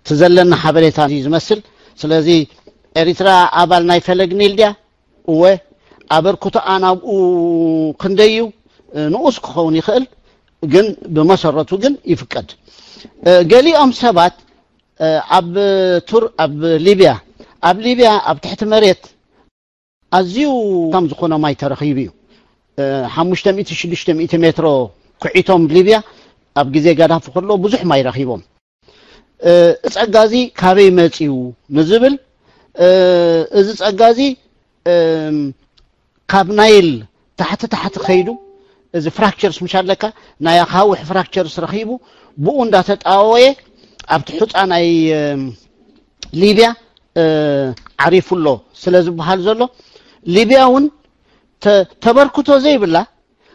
እቲ ዘለና ሓበሬታ እዩ ዝመስል። ስለዚ ኤሪትራ ኣባል ናይ ፈለግ ኒል ድያ? እወ። ኣበርክቶኣ ናብኡ ክንደይ እዩ? ንኡስ ክኸውን ይኽእል፣ ግን ብመሰረቱ ግን ይፍቀድ። ገሊኦም ሰባት ኣብ ቱር ኣብ ሊብያ ኣብ ሊብያ ኣብ ትሕቲ መሬት ኣዝዩ ከም ዝኾነ ማይ ተረኺቡ እዩ። ሓሙሽተ ሚእቲ ሽዱሽተ ሚእቲ ሜትሮ ኩዒቶም ሊብያ ኣብ ግዜ ጋዳፊ ከሎ ብዙሕ ማይ ረኺቦም። ጸጋ እዚ ካበይ መጺኡ ንዝብል፣ እዚ ጸጋ እዚ ካብ ናይል ታሕቲ ታሕቲ ከይዱ፣ እዚ ፍራክቸርስ ምሽ ኣለካ፣ ናይ ኣኻውሕ ፍራክቸርስ ረኺቡ ብኡ እንዳተጣወየ ኣብቲ ሑፃ ናይ ሊብያ ዓሪፉ ኣሎ ስለ ዝበሃል ዘሎ፣ ሊብያ እውን ተበርክቶ ዘይብላ፣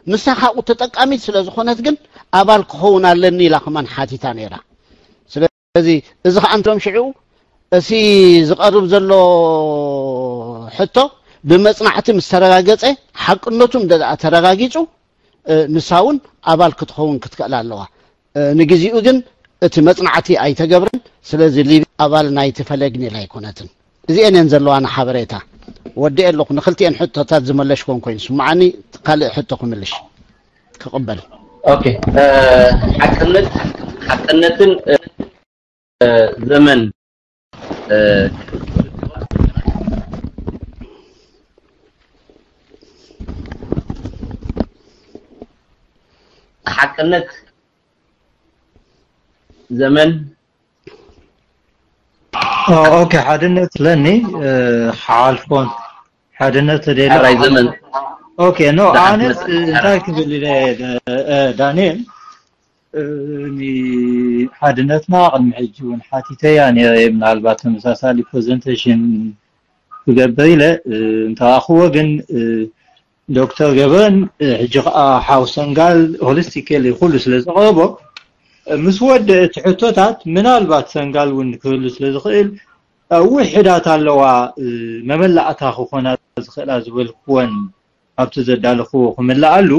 ንሳ ካብኡ ተጠቃሚት ስለ ዝኾነት ግን ኣባል ክኸውን ኣለኒ ኢላ ከማን ሓቲታ ነይራ። ስለዚ እዚ ከዓ እንቶም ሽዑ እቲ ዝቐርብ ዘሎ ሕቶ ብመፅናዕቲ ምስ ተረጋገፀ፣ ሓቅነቱ እንደ ተረጋጊፁ፣ ንሳ እውን ኣባል ክትኸውን ክትክእል ኣለዋ። ንግዜኡ ግን እቲ መጽናዕቲ ኣይተገብረን። ስለዚ ሊብያ ኣባል ናይቲ ፈለግ ኒል ኣይኮነትን። እዚኤን እየን ዘለዋና ሓበሬታ። ወዲኤ ኣለኹ። ንክልቲኤን ሕቶታት ዝመለሽኮን ኮይኑ ስምዓኒ። ካልእ ሕቶ ክምልሽ ክቕበል። ኦኬ። ሓቅነት ሓቅነትን ዘመን ሓቅነት ዘመን ኦኬ። ሓድነት ለኒ ሓልፎን ሓድነት ደለ ራይ ዘመን ኦኬ። ኖ ኣነ እንታይ ክብል ኢለ ዳንኤል፣ ሓድነትና ቅድሚ ሕጂ እውን ሓቲተያ ነይረ። ምናልባት ተመሳሳሊ ፕሬዘንቴሽን ክገብር ኢለ እንተኣኽዎ ግን ዶክተር ገብረን ሕጂ ከዓ ሓው ሰንጋል ሆሊስቲካሊ ኩሉ ስለ ዘቕረቦ ምስ ወደ እቲ ሕቶታት ምናልባት ሰንጋል እውን ክህሉ ስለ ዝኽእል ውሕዳት ኣለዋ መመላእታ ክኾና ዝኽእላ ዝበልክወን ኣብቲ ዘዳለኽዎ ክምልኣሉ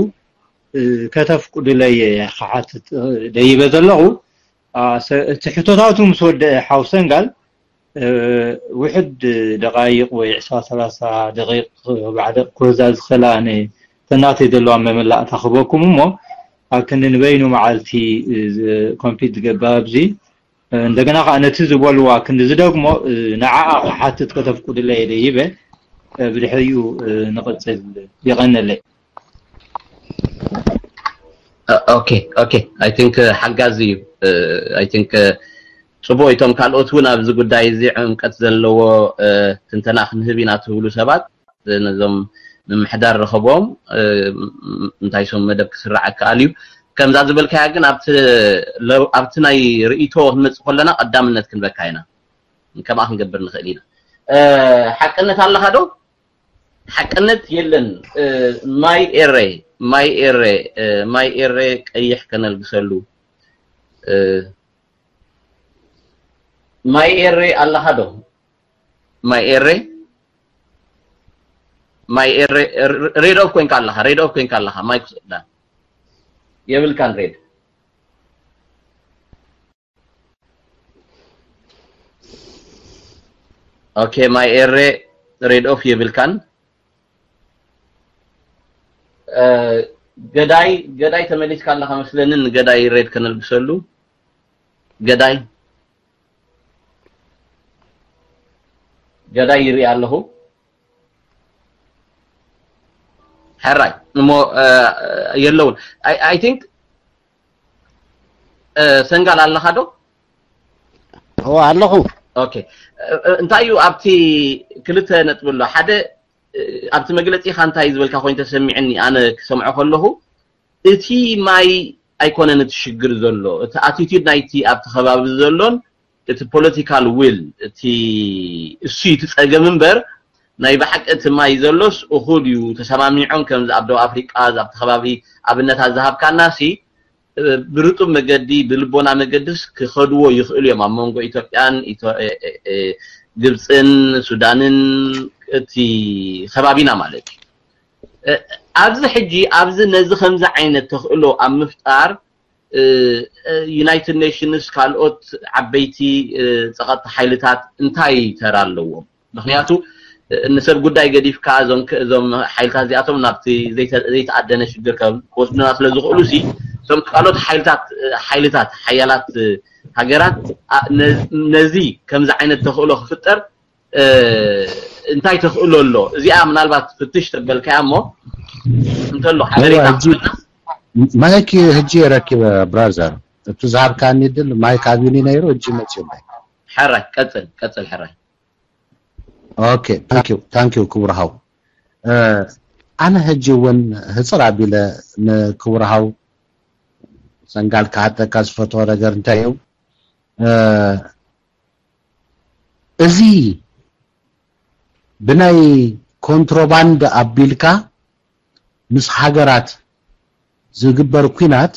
ከተፍቅዱለይ ክሓትት ደይበ ዘለኹ። እቲ ሕቶታቱ ምስ ወደአ ሓው ሰንጋል ውሕድ ደቃይቕ ወይ ዕስራ ሰላሳ ደቂቕ ባዕደ ክወዛ ዝኽእላ ተናተይ ዘለዋ መመላእታ ክበኩም እሞ ኣብ ክንዲ ንበይኑ መዓልቲ ኮምፒት ዝገብር ኣብዚ እንደገና ከዓ ነቲ ዝበልዋ ክንዲ ዝደግሞ ንዓኣ ክሓትት ከተፍቅዱለይ ደይበ ብድሕሪኡ ንቕፅል። የቐነለይ። ኦኬ ኦኬ። I think ሓጋዚ እዩ። I think ፅቡቅ። እቶም ካልኦት እውን ኣብዚ ጉዳይ እዚ ዕምቀት ዘለዎ ትንተና ክንህብ ኢና ትብሉ ሰባት ነዞም ምምሕዳር ረኸቦም እንታይ ስም መደብ ክስራዕ ይከኣል እዩ። ከምዛ ዝበልካያ ግን ኣብቲ ናይ ርእይቶ ክንመፅእ ከለና ቀዳምነት ክንበካ ኢና። ከምኣ ክንገብር ንኽእል ኢና። ሓቅነት ኣለኻ ዶ? ሓቅነት የለን። ማይ ኤረ ማይ ኤረ ማይ ኤረ ቀይሕ ከነልግሰሉ። ማይ ኤረ ኣለኻ ዶ? ማይ ኤረ ማይ ኤረ ሬድ ኦፍ ኮይንካ ኣለኻ። ሬድ ኦፍ ኮይንካ ኣለኻ። ማይ ክስዳ የብልካን ሬድ። ኦኬ ማይ ኤረ ሬድ ኦፍ የብልካን። ገዳይ ገዳይ ተመሊስካ ኣለኻ መስለኒ። ንገዳይ ሬድ ከነልግሰሉ። ገዳይ ገዳይ ይርኢ ኣለኹ። ሕራይ እሞ የለውን። I think ሰንጋል ኣለኻ ዶ? እወ ኣለኹ። ኦኬ። እንታይ እዩ ኣብቲ ክልተ ነጥቢ ኣሎ። ሓደ ኣብቲ መግለፂኻ እንታይ ዝበልካ ኮይኑ ተሰሚዕኒ። ኣነ ክሰምዖ ከለኹ እቲ ማይ ኣይኮነን እቲ ሽግር ዘሎ፣ እቲ ኣቲቲድ ናይቲ ኣብቲ ከባቢ ዘሎን እቲ ፖለቲካል ዊል እቲ እሱ እቲ ፀገም እምበር ናይ ብሓቂ እቲ ማይ ዘሎስ እኹል እዩ። ተሰማሚዖም ከምዚ ኣብ ደቡብ ኣፍሪቃ ኣብቲ ከባቢ ኣብነታት ዝሃብካና ሲ ብርጡብ መገዲ ብልቦና መገድስ ክኸድዎ ይኽእሉ እዮም ኣብ መንጎ ኢትዮጵያን ግብፅን ሱዳንን እቲ ከባቢና ማለት እዩ። ኣብዚ ሕጂ ኣብዚ ነዚ ከምዚ ዓይነት ተኽእሎ ኣብ ምፍጣር ዩናይትድ ኔሽንስ ካልኦት ዓበይቲ ፀቐጥቲ ሓይልታት እንታይ ተራ ኣለዎም? ምክንያቱ ንሰብ ጉዳይ ገዲፍካ እዞም ሓይልታት እዚኣቶም ናብቲ ዘይተኣደነ ሽግር ክወስዱና ስለ ዝኽእሉ ሲ እቶም ካልኦት ሓይልታት ሓይልታት ሓያላት ሃገራት ነዚ ከምዚ ዓይነት ተኽእሎ ክፍጠር እንታይ ተኽእሎ ኣሎ? እዚኣ ምናልባት ፍትሽ ተበልካያ እሞ እንተሎ ሓበሬታ ማይክ ህጂ የረኪበ ብራዘር፣ እቲ ዝሃብካኒ ድል ማይክ ኣቢኒ ነይሩ፣ ህጂ መፅዩለይ። ሕራይ ቀፅል ቀፅል ሕራይ። ኦኬ ታንኪዩ ታንኪዩ ክቡር ሃው። ኣነ ህጂ እውን ህፅር ኣቢለ ንክቡር ሃው ሰንጋል ክሓተካ ዝፈትዎ ነገር እንታይ እዩ? እዚ ብናይ ኮንትሮባንድ ኣቢልካ ምስ ሃገራት ዝግበር ኲናት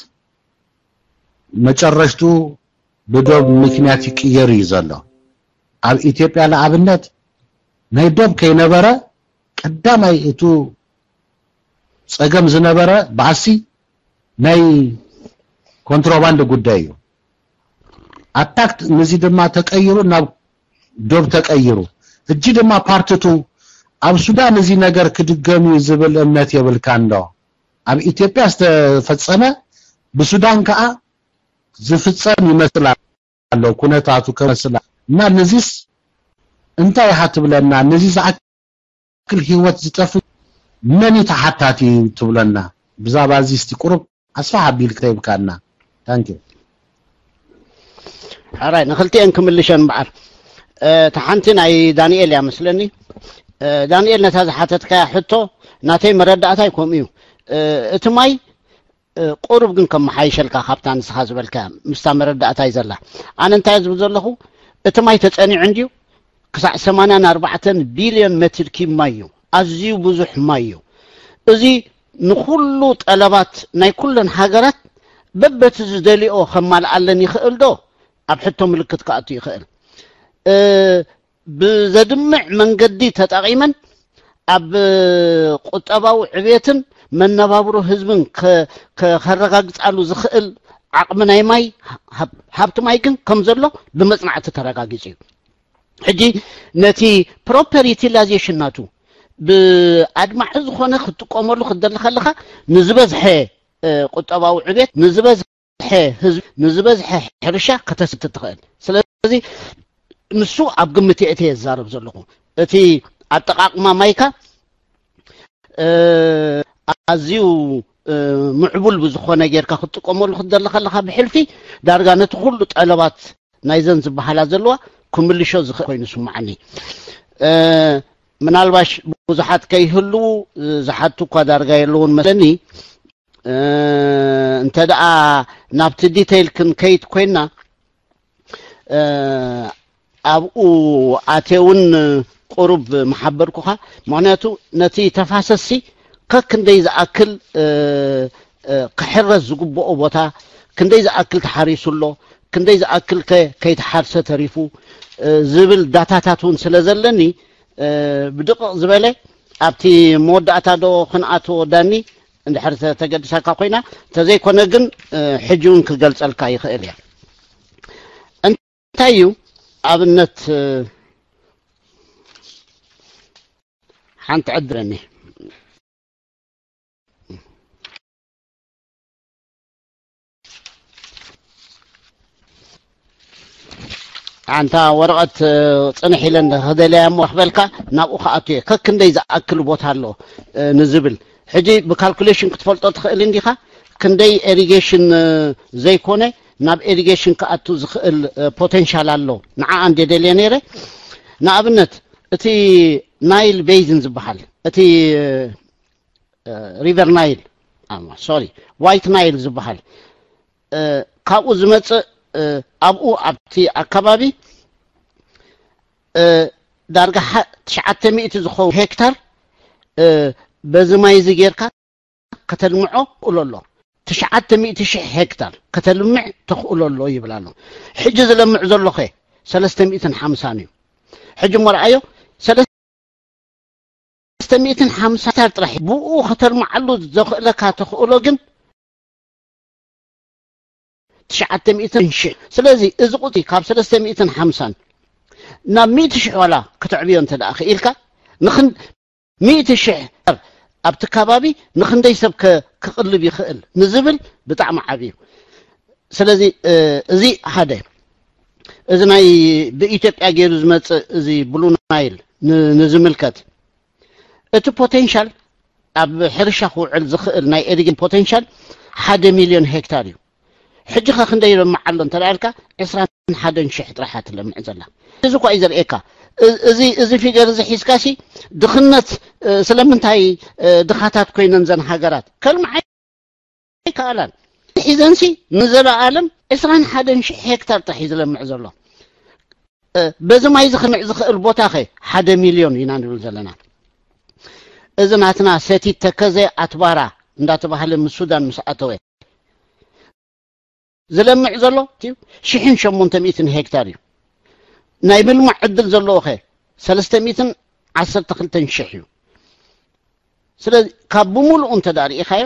መጨረሽቱ ብዶብ ምክንያት ይቅየር እዩ ዘሎ። ኣብ ኢትዮጵያ ንኣብነት ናይ ዶብ ከይነበረ ቀዳማይ እቱ ፀገም ዝነበረ ባእሲ ናይ ኮንትሮባንድ ጉዳይ እዩ። ኣታክት ነዚ ድማ ተቀይሩ ናብ ዶብ ተቀይሩ። እጂ ድማ ፓርትቱ ኣብ ሱዳን እዚ ነገር ክድገም እዩ ዝብል እምነት የብልካን ዶ? ኣብ ኢትዮጵያ ዝተፈጸመ ብሱዳን ከኣ ዝፍጸም ይመስል ኣሎ፣ ኩነታቱ ከመስል። እና ነዚስ እንታይ ኢኻ ትብለና? ነዚ ዝኣክል ህይወት ዝጠፍእ መን እዩ ተሓታቲ ትብለና? ብዛዕባ እዚ እስቲ ቁሩብ ኣስፋሕ ኣቢልካ ይብካና። ታንኪ። ኣራይ ንክልቲኤን ክምልሸን በዓል። እታ ሓንቲ ናይ ዳንኤል እያ መስለኒ። ዳንኤል፣ ነታ ዝሓተትካያ ሕቶ ናተይ መረዳእታይ ከምኡ እዩ። እቲ ማይ ቁሩብ ግን ከመሓይሸልካ ካብታ ንስኻ ዝበልካ ምስታ መረዳእታይ ዘላ። ኣነ እንታይ ዝብል ዘለኹ፣ እቲ ማይ ተጸኒዑ እንድዩ ክሳዕ ሰማንያን ኣርባዕተን ቢልዮን ሜትር ኪብ ማይ እዩ። ኣዝዩ ብዙሕ ማይ እዩ። እዚ ንኹሉ ጠለባት ናይ ኩለን ሃገራት በበቲ ዝደልኦ ከማልኣለን ይኽእል ዶ? ኣብ ሕቶ ምልክት ክኣቱ ይኽእል። ብዘድምዕ መንገዲ ተጠቒመን ኣብ ቁጠባዊ ዕቤትን መነባብሮ ህዝብን ከረጋግጻሉ ዝኽእል ዓቕሚ ናይ ማይ፣ ሃብቲ ማይ ግን ከም ዘሎ ብመጽናዕቲ ተረጋጊጹ እዩ። ሕጂ ነቲ ፕሮፐር ዩቲላይዜሽን ናቱ ብኣድማዒ ዝኾነ ክትጥቀመሉ ክትደሊ ከለኻ ንዝበዝሐ ቁጠባዊ ዕቤት፣ ንዝበዝሐ ህዝቢ፣ ንዝበዝሐ ሕርሻ ከተስቲ ትኽእል። ስለዚ ንሱ ኣብ ግምት የእትየ ዝዛረብ ዘለኹ። እቲ ኣጠቓቕማ ማይካ ኣዝዩ ምዕቡል ብዝኾነ ጌርካ ክትጥቀመሉ ክትደሊ ከለኻ ብሕልፊ ዳርጋ ነቲ ኩሉ ጠለባት ናይዘን ዝበሃላ ዘለዋ ክምልሾ ዝኽእል ኮይኑ ስምዓኒ። ምናልባሽ ብዙሓት ከይህልዉ ዝሓቱ እኳ ዳርጋ የለውን መስለኒ። እንተ ደኣ ናብቲ ዲቴይል ክንከይድ ኮይና ኣብኡ ኣቴውን ቁሩብ መሓበርኩኻ። ምኽንያቱ ነቲ ተፋሰስሲ ከክንደይ ዝኣክል ክሕረስ ዝግብኦ ቦታ ክንደይ ዝኣክል ተሓሪሱ ኣሎ፣ ክንደይ ዝኣክል ከ ከይተሓርሰ ተሪፉ ዝብል ዳታታት እውን ስለ ዘለኒ ብድቕቕ ዝበለ ኣብቲ መወዳእታ ዶ ክንኣትዎ ዳኒ እንድሕር ተገድሳካ ኮይና፣ እንተዘይኮነ ግን ሕጂ እውን ክገልጸልካ ይኽእል እየ። እንታይ እዩ ኣብነት ሓንቲ ዕድለኒ ኣንታ ወረቐት ጽንሕ ኢለ ክደልያ እሞ ክበልካ ናብኡ ክኣቱ እየ። ከክንደይ ዝኣክል ቦታ ኣሎ ንዝብል ሕጂ ብካልኩሌሽን ክትፈልጦ ትኽእል እንዲኻ። ክንደይ ኢሪጌሽን ዘይኮነ ናብ ኢሪጌሽን ክኣቱ ዝኽእል ፖቴንሻል ኣሎ። ንዓ እንደ ደልየ ነይረ። ንኣብነት እቲ ናይል ቤዝን ዝበሃል፣ እቲ ሪቨር ናይል፣ ሶሪ፣ ዋይት ናይል ዝበሃል ካብኡ ዝመፅእ ኣብኡ ኣብቲ ኣካባቢ ዳርጋ ትሽዓተ ሚእቲ ዝኸውን ሄክታር በዚ ማይ እዚ ጌርካ ከተልምዖ ክእሎ ኣሎ። ትሽዓተ ሚእቲ ሽሕ ሄክታር ከተልምዕ ተኽእሎ ኣሎ ይብል ኣሎ። ሕጂ ዝለምዕ ዘሎ ኸ ሰለስተ ሚእትን ሓምሳን እዩ። ሕጂ እሞ ረኣዮ፣ ሰለስተ ሚእትን ሓምሳ ሄክታር ጥራሕ ብኡ ከተልምዓሉ ዘኽእለካ ተኽእሎ ግን ትሽዓተ ሚእትን ሽሕ። ስለዚ እዚ ቁፅሪ ካብ ሰለስተ ሚእትን ሓምሳን ናብ ሚእቲ ሽሕ ዋላ ከተዕብዮ እንተ ደኣ ክኢልካ ንኽን ሚእቲ ሽሕ ኣብቲ ከባቢ ንኽንደይ ሰብ ክቕልብ ይኽእል ንዝብል ብጣዕሚ ዓብዩ። ስለዚ እዚ ሓደ፣ እዚ ናይ ብኢትዮጵያ ገይሩ ዝመፅእ እዚ ብሉ ናይል ንዝምልከት እቲ ፖቴንሻል ኣብ ሕርሻ ክውዕል ዝኽእል ናይ ኤሪጌሽን ፖቴንሻል ሓደ ሚልዮን ሄክታር እዩ። ሕጂ ኸ ክንደይ ይለምዕ ኣሎ እንተ ኢልካ ዕስራን ሓደን ሽሕ ጥራሕ እያ ትለምዕ ዘላ። እዚ እኳ እዩ ዘርእየካ። እዚ እዚ ፊገር እዚ ሒዝካሲ ድኽነት ስለምንታይ ድኻታት ኮይነን ዘን ሃገራት ከልምዓ ኣይከኣላን። ሒዘንሲ ንዘለኣለም ዕስራን ሓደን ሽሕ ሄክታር ጥራሕ እዩ ዝለምዕ ዘሎ። በዚ ማይ እዚ ክልምዕ ዝኽእል ቦታ ኸ ሓደ ሚልዮን ኢና ንብል ዘለና። እዚ ናትና ሰቲት ተከዘ ኣትባራ እንዳተባህለ ምስ ሱዳን ምስ ኣተወ ዝለምዕ ዘሎ እዩ ሽሕን ሸሞንተ ሚእትን ሄክታር እዩ። ናይ ምልማዕ ዕድል ዘለዎ ኸ ሰለስተ ሚእትን ዓሰርተ ክልተን ሽሕ እዩ። ስለዚ ካብ ብምሉኡ እንተ ደኣ ርኢኻዮ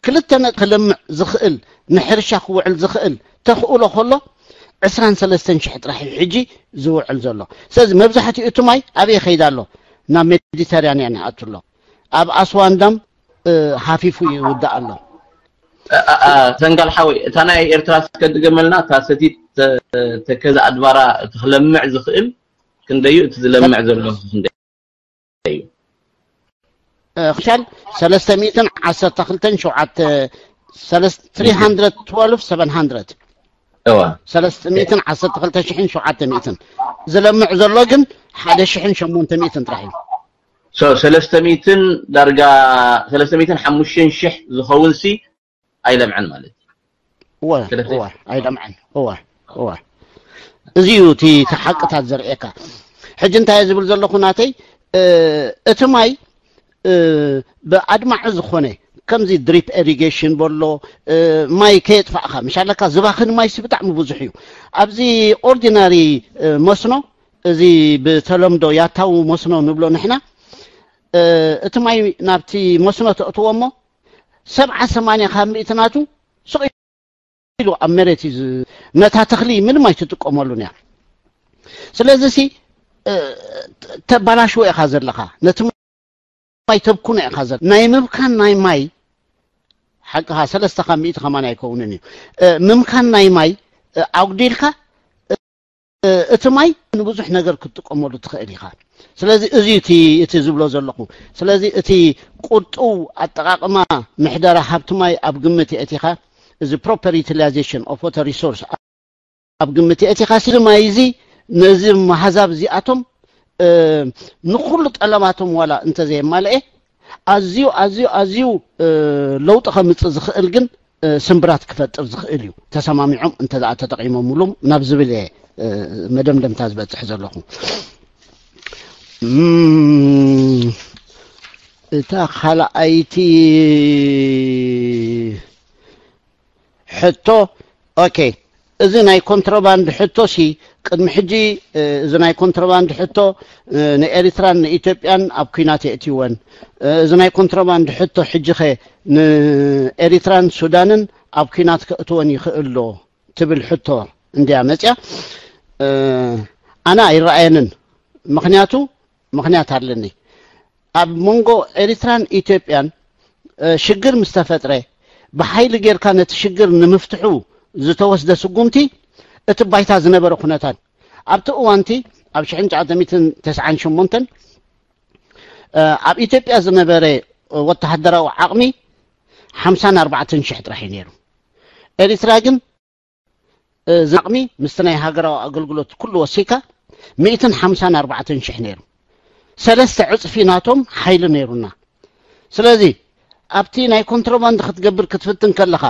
ክልተ ነጥቢ ክለምዕ ዝኽእል፣ ንሕርሻ ክውዕል ዝኽእል ተኽእሎ ከሎ፣ ዕስራን ሰለስተን ሽሕ ጥራሕ እዩ ሕጂ ዝውዕል ዘሎ። ስለዚ መብዛሕትኡ እቲ ማይ ኣበይ ይኸይድ ኣሎ? ናብ ሜዲተራንያን ይኣቱ ኣሎ። ኣብ ኣስዋን ዳም፣ እ፣ ሃፊፉ ይውዳእ ኣሎ። እ፣ እ፣ እ፣ ሰንጋል ሓወይ፣ እታ ናይ ኤርትራ እስከ ድገመልና፣ እታ ሰቲት ተ-፣ ተከዘ ኣድባራ እቲ ክለምዕ ዝኽእል ክንደዩ፣ እቲ ዝለምዕ ዘሎ ክንደዩ? እ፣ ክሻል ሰለስተ ሚእትን ዓሰርተ ክልተን ሸውዓተ፣ ሰለስተ፣ ትሪ ሃንድረድ ትወልቭ ሰቨን ሃንድረድ። እዋ። ሰለስተ ሚእትን ዓሰርተ ክልተ ሽሕን ሸውዓተ ሚእትን። ዝለምዕ ዘሎ ግን ሓደ ሽሕን ሸሞንተ ሚእትን ጥራሕ እዩ። ሶ፣ ሰለስተ ሚእትን ዳርጋ፣ ሰለስተ ሚእትን ሓሙሽተን ሽሕ ዝኸውን ሲ ኣይለምዕን ማለት እዩ። እወ፣ ስለዚ እወ፣ ኣይለምዕን። እወ፣ እወ። እዚ እዩ እቲ፣ እቲ ሓቅታት ዘርእየካ። ሕጂ እንታይ እየ ዝብል ዘለኹ ናተይ፣ እ፣ እቲ ማይ፣ እ፣ ብኣድማዒ ዝኾነ፣ ከምዚ ድሪፕ ኢሪጌሽን በሎ፣ እ፣ ማይ ከየጥፋእካ፣ ምሽ ኣለካ፣ ዝባኽን ማይ ሲ ብጣዕሚ ብዙሕ እዩ። ኣብዚ ኦርዲናሪ፣ እ፣ መስኖ፣ እዚ ብተለምዶ ያታዊ መስኖ ንብሎ ንሕና፣ እ፣ እቲ ማይ ናብቲ መስኖ ተእትዎ እሞ፣ ሰብዓ ሰማንያ ካብ ሚእቲ ናቱ ስቕ ኢሉ ኣብ መሬት እዩ ዝ-፣ ነታ ተኽሊ ምንም ኣይትጥቀመሉን እያ። ስለዚ ሲ፣ እ፣ ተባላሽዎ ኢኻ ዘለኻ፣ ነቲ ማይ ተብኩኖ ኢኻ ዘለኻ። ናይ ምብካን ናይ ማይ ሓቅኻ ሰለስተ ካብ ሚእቲ ከማን ኣይከውንን እዩ። እ፣ ምምካን ናይ ማይ፣ እ፣ ኣጉዲልካ፣ እ፣ እቲ ማይ ንብዙሕ ነገር ክትጥቀመሉ ትኽእል ኢኻ። ስለዚ እዚ እቲ፣ እቲ ዝብሎ ዘለኹ። ስለዚ እቲ ቁጡው ኣጠቓቕማ ምሕደራ ሃብቲ ማይ ኣብ ግምት የእቲኻ፣ እዚ ፕሮፐር ዩቲላይዜሽን ኦፍ ዋተር ሪሶርስ ኣብ ግምት የእቲኻ፣ እዚ ማይ እዚ ነዚ መሃዛብ እዚኣቶም፣ እ፣ ንኹሉ ጠለባቶም ዋላ እንተዘየማልኤ፣ ኣዝዩ፣ ኣዝዩ፣ ኣዝዩ፣ እ፣ ለውጢ ከምጽእ ዝኽእል ግን፣ እ፣ ስምብራት ክፈጥር ዝኽእል እዩ። ተሰማሚዖም እንተ ደኣ ተጠቒሞምሉ ናብ ዝብል እየ፣ እ፣ መደምደምታ ዝበጽሕ ዘለኹ። እም፣ እታ ካልኣይቲ ሕቶ፣ ኦኬ፣ እዚ ናይ ኮንትሮባንድ ሕቶ ሲ ቅድሚ ሕጂ፣ እ፣ እዚ ናይ ኮንትሮባንድ ሕቶ፣ እ፣ ንኤሪትራን ንኢትዮጵያን ኣብ ኲናት የእትይወን። እ፣ እዚ ናይ ኮንትሮባንድ ሕቶ ሕጂ ኸ ንኤሪትራን ሱዳንን ኣብ ኲናት ከእትወን ይኽእል ዶ ትብል ሕቶ እንድያ መጽያ። እ፣ ኣነ ኣይረኣየንን። ምኽንያቱ፣ ምኽንያት ኣለኒ። ኣብ መንጎ ኤሪትራን ኢትዮጵያን፣ እ፣ ሽግር ምስ ተፈጥረ፣ ብሓይሊ ጌርካ ነቲ ሽግር ንምፍትሑ ዝተወስደ ስጉምቲ እቲ ባይታ ዝነበረ ኩነታት፣ ኣብቲ እዋንቲ ኣብ ሽሕን ትሽዓተ ሚእትን ተስዓን ሸሞንተን፣ እ፣ ኣብ ኢትዮጵያ ዝነበረ ወተሃደራዊ ዓቕሚ ሓምሳን ኣርባዕተን ሽሕ ጥራሕ እዩ ነይሩ። ኤሪትራ ግን፣ እ፣ እዚ ዓቕሚ ምስቲ ናይ ሃገራዊ ኣገልግሎት ኩሉ ወሲካ ሚእትን ሓምሳን ኣርባዕተን ሽሕ ነይሩ። ሰለስተ ዕጽፊ ናቶም ሓይሊ ነይሩና። ስለዚ ኣብቲ ናይ ኮንትሮባንድ ክትገብር ክትፍትን ከለኻ፣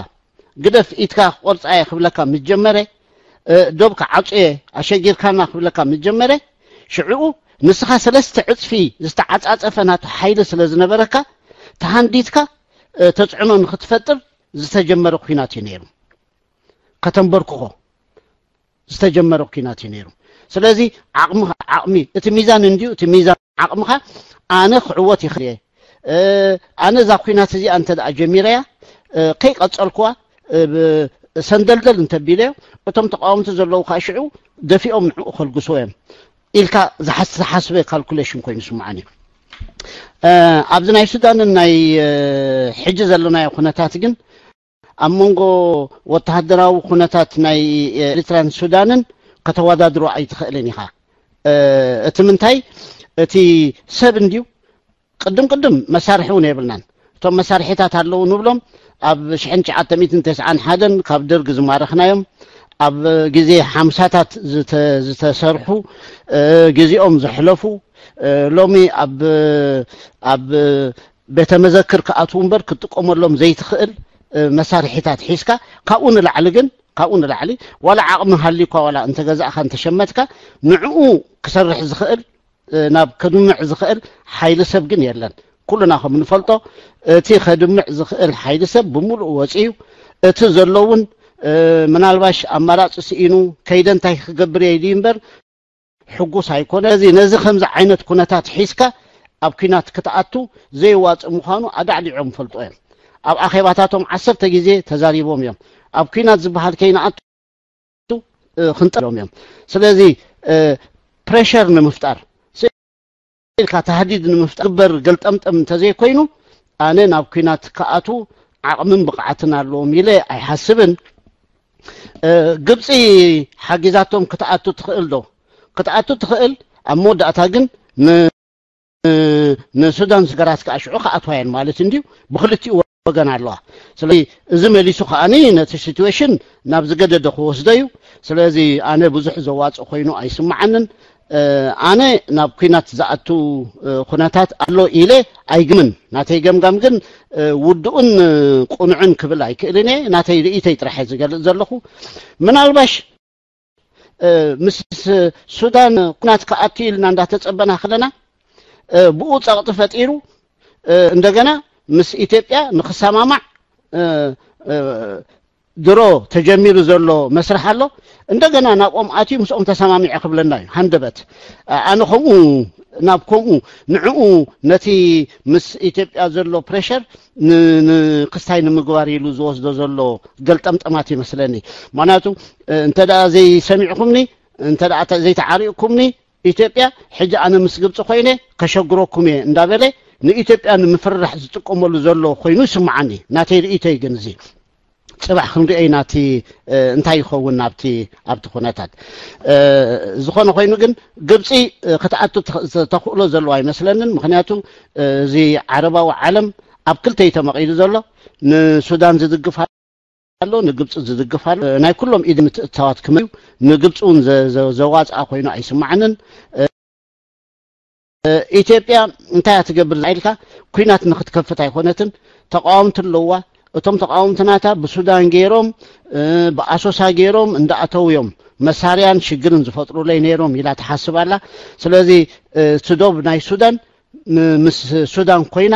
ግደፍ፣ ኢድካ ክቆርጻ እየ ክብለካ ምስ ጀመረ፣ እ፣ ዶብ ክዓጹ እየ ኣሸጊርካና ክብለካ ምስ ጀመረ፣ ሽዕኡ ንስኻ ሰለስተ ዕጽፊ ዝተዓጻጸፈ ናቱ ሓይሊ ስለ ዝነበረካ፣ ተሃንዲድካ፣ እ፣ ተጽዕኖ ንኽትፈጥር ዝተጀመረ ኲናት እዩ ነይሩ። ከተንበርክኾ ዝተጀመረ ኲናት እዩ ነይሩ። ስለዚ ዓቕምኻ፣ ዓቕሚ፣ እቲ ሚዛን እንድዩ፣ እቲ ሚዛን ዓቕምኻ፣ ኣነ ክዕወት ይኽእል እየ፣ እ፣ ኣነ እዛ ኲናት እዚኣ እንተ ደኣ ጀሚረያ፣ እ፣ ከይቀጸልኩዋ፣ እ፣ ብ-፣ ሰንደልደል እንተቢለዮ፣ እቶም ተቃወምቲ ዘለዉ ከዓ ሽዑ ደፊኦም ንዕኡ ከልግስዎ እዮም ኢልካ ዝሓስ-፣ ዝሓስበ ካልኩሌሽን ኮይኑ ይስምዓኒ እዩ። እ፣ ኣብዚ ናይ ሱዳንን ናይ፣ እ፣ ሕጂ ዘለናዮ ኩነታት ግን ኣብ መንጎ ወተሃደራዊ ኩነታት ናይ ኤሪትራን ሱዳንን ከተወዳድሮ ኣይትኽእልን ኢኻ። እ፣ እቲ ምንታይ፣ እቲ ሰብ እንድዩ፣ ቅድም ቅድም መሳርሒ እውን የብልናን። እቶም መሳርሒታት ኣለዉ ንብሎም ኣብ ሽሕን ትሽዓተ ሚእትን ተስዓን ሓደን ካብ ደርግ ዝማረኽናዮም፣ ኣብ ግዜ ሓምሳታት ዝተ-፣ ዝተሰርሑ፣ እ፣ ግዜኦም ዘሕለፉ፣ እ፣ ሎሚ ኣብ፣ ኣብ ቤተ መዘክር ክኣትዉ እምበር ክትጥቀመሎም ዘይትኽእል፣ እ፣ መሳርሒታት ሒዝካ፣ ካብኡ ንላዕሊ ግን፣ ካብኡ ንላዕሊ ዋላ ዓቕሚ ሃልዩካ ዋላ እንተገዛእካ እንተሸመትካ፣ ንዕኡ ክሰርሕ ዝኽእል፣ እ፣ ናብ ከድምዕ ዝኽእል ሓይሊ ሰብ ግን የለን። ኩልና ከም ንፈልጦ፣ እቲ ከድምዕ ዝኽእል ሓይሊ ሰብ ብምሉኡ ወጺኡ፣ እቲ ዘሎ እውን፣ እ፣ ምናልባሽ ኣማራጺ ስኢኑ ከይደ እንታይ ክገብር እየ ኢሉ እምበር፣ ሕጉስ ኣይኮነ። እዚ፣ ነዚ ከምዚ ዓይነት ኩነታት ሒዝካ ኣብ ኲናት ክትኣቱ ዘይዋጽእ ምዃኑ ኣዳዕዲዖም ይፈልጡ እዮም። ኣብ ኣኼባታቶም ዓሰርተ ግዜ ተዛሪቦም እዮም። ኣብ ኲናት ዝበሃል ከይንኣቱ ክንጠሎም እዮም። ስለዚ ፕሬሸር ንምፍጣር ኢልካ ታህዲድ ንምፍጣር ግበር ገልጠምጠም እንተዘይኮይኑ ኣነ ናብ ኲናት ክኣቱ ዓቕምን ብቕዓትን ኣለዎም ኢለ ኣይሓስብን። ግብፂ ሓጊዛቶም ክትኣቱ ትኽእል ዶ? ክትኣቱ ትኽእል። ኣብ መወዳእታ ግን ንሱዳን ስገራት ከዓ ሽዑ ክኣትዋየን ማለት እንድዩ። ብክልቲኡ ወገን ኣለዋ። ስለዚ እዚ መሊሱ ከዓኒ ነቲ ሲትዌሽን ናብ ዝገደደ ክወስዶ እዩ። ስለዚ ኣነ ብዙሕ ዘዋፅእ ኮይኑ ኣይስምዓንን። ኣነ ናብ ኲናት ዝኣቱ ኩነታት ኣሎ ኢለ ኣይግምን። ናተይ ገምጋም ግን ውዱእን ቁኑዕን ክብል ኣይክእልን እየ። ናተይ ርእይተይ ጥራሕ እየ ዝገልፅ ዘለኹ። ምናልባሽ ምስ ሱዳን ኩናት ክኣቱ ኢልና እንዳተፀበና ከለና ብኡ ፀቕጢ ፈጢሩ እንደገና ምስ ኢትዮጵያ ንክሰማማዕ ድሮ ተጀሚሩ ዘሎ መስርሕ ኣሎ። እንደገና ናብኦም ኣትዩ ምስኦም ተሰማሚዐ ክብለና እዩ ሃንደበት። ኣነ ከምኡ ናብ ከምኡ ንዕኡ ነቲ ምስ ኢትዮጵያ ዘሎ ፕሬሸር ንክስታይ ንምግባር ኢሉ ዝወስዶ ዘሎ ገልጠምጠማት ይመስለኒ። ምክንያቱ እንተ ደኣ ዘይሰሚዕኩምኒ እንተ ደኣ ዘይተዓሪቕኩምኒ ኢትዮጵያ ሕጂ ኣነ ምስ ግብፂ ኮይነ ከሸግረኩም እየ እንዳበለ ንኢትዮጵያ ንምፍርራሕ ዝጥቀመሉ ዘሎ ኮይኑ ይስምዓኒ። ናተይ ርእይቶይ ግን እዚ ፅባሕ ክንሪኦ ኢና እቲ እንታይ ይኸውን ኣብቲ ኣብቲ ኩነታት። ዝኾነ ኮይኑ ግን ግብፂ ክትኣቱ ተኽእሎ ዘለዎ ኣይመስለንን። ምክንያቱ እዚ ዓረባዊ ዓለም ኣብ ክልተ እዩ ተመቒሉ ዘሎ። ንሱዳን ዝድግፍ ኣሎ፣ ንግብፂ ዝድግፍ ኣሎ። ናይ ኩሎም ኢድ ምትእትታዋት ክመዩ ንግብፂ እውን ዘዋፅኣ ኮይኑ ኣይስማዓንን። ኢትዮጵያ እንታይ እያ ትገብር ኢልካ ኩናት ንክትከፍት ኣይኮነትን። ተቃወምቲ ኣለዋ። እቶም ተቃወምቲ ናታ ብሱዳን ገይሮም ብኣሶሳ ገይሮም እንዳኣተው እዮም መሳርያን ሽግርን ዝፈጥሩለይ ነይሮም ኢላ ትሓስብ ኣላ። ስለዚ ስዶብ ናይ ሱዳን ምስ ሱዳን ኮይና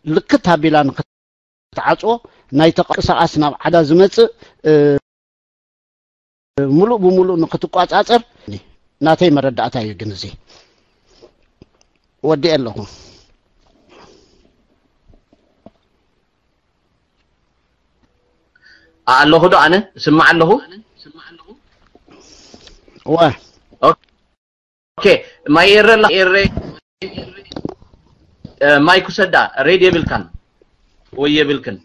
ልክት ኣቢላ ንክትዓፅዎ ናይ ተንቀሳቃስ ናብ ዓዳ ዝመፅእ ሙሉእ ብሙሉእ ንክትቋፃፀር ናተይ መረዳእታ እዩ። ግን እዚ ወዲኤ ኣለኹ። ኣለኹ ዶ ኣነ? እስማዕ ኣለኹ። እወ። ኦኬ፣ ማይ ኤረ ኣላ፣ ኤረ፣ እ፣ ማይክ ውሰዳ፣ ሬድ የብልካን ወይ የብልክን።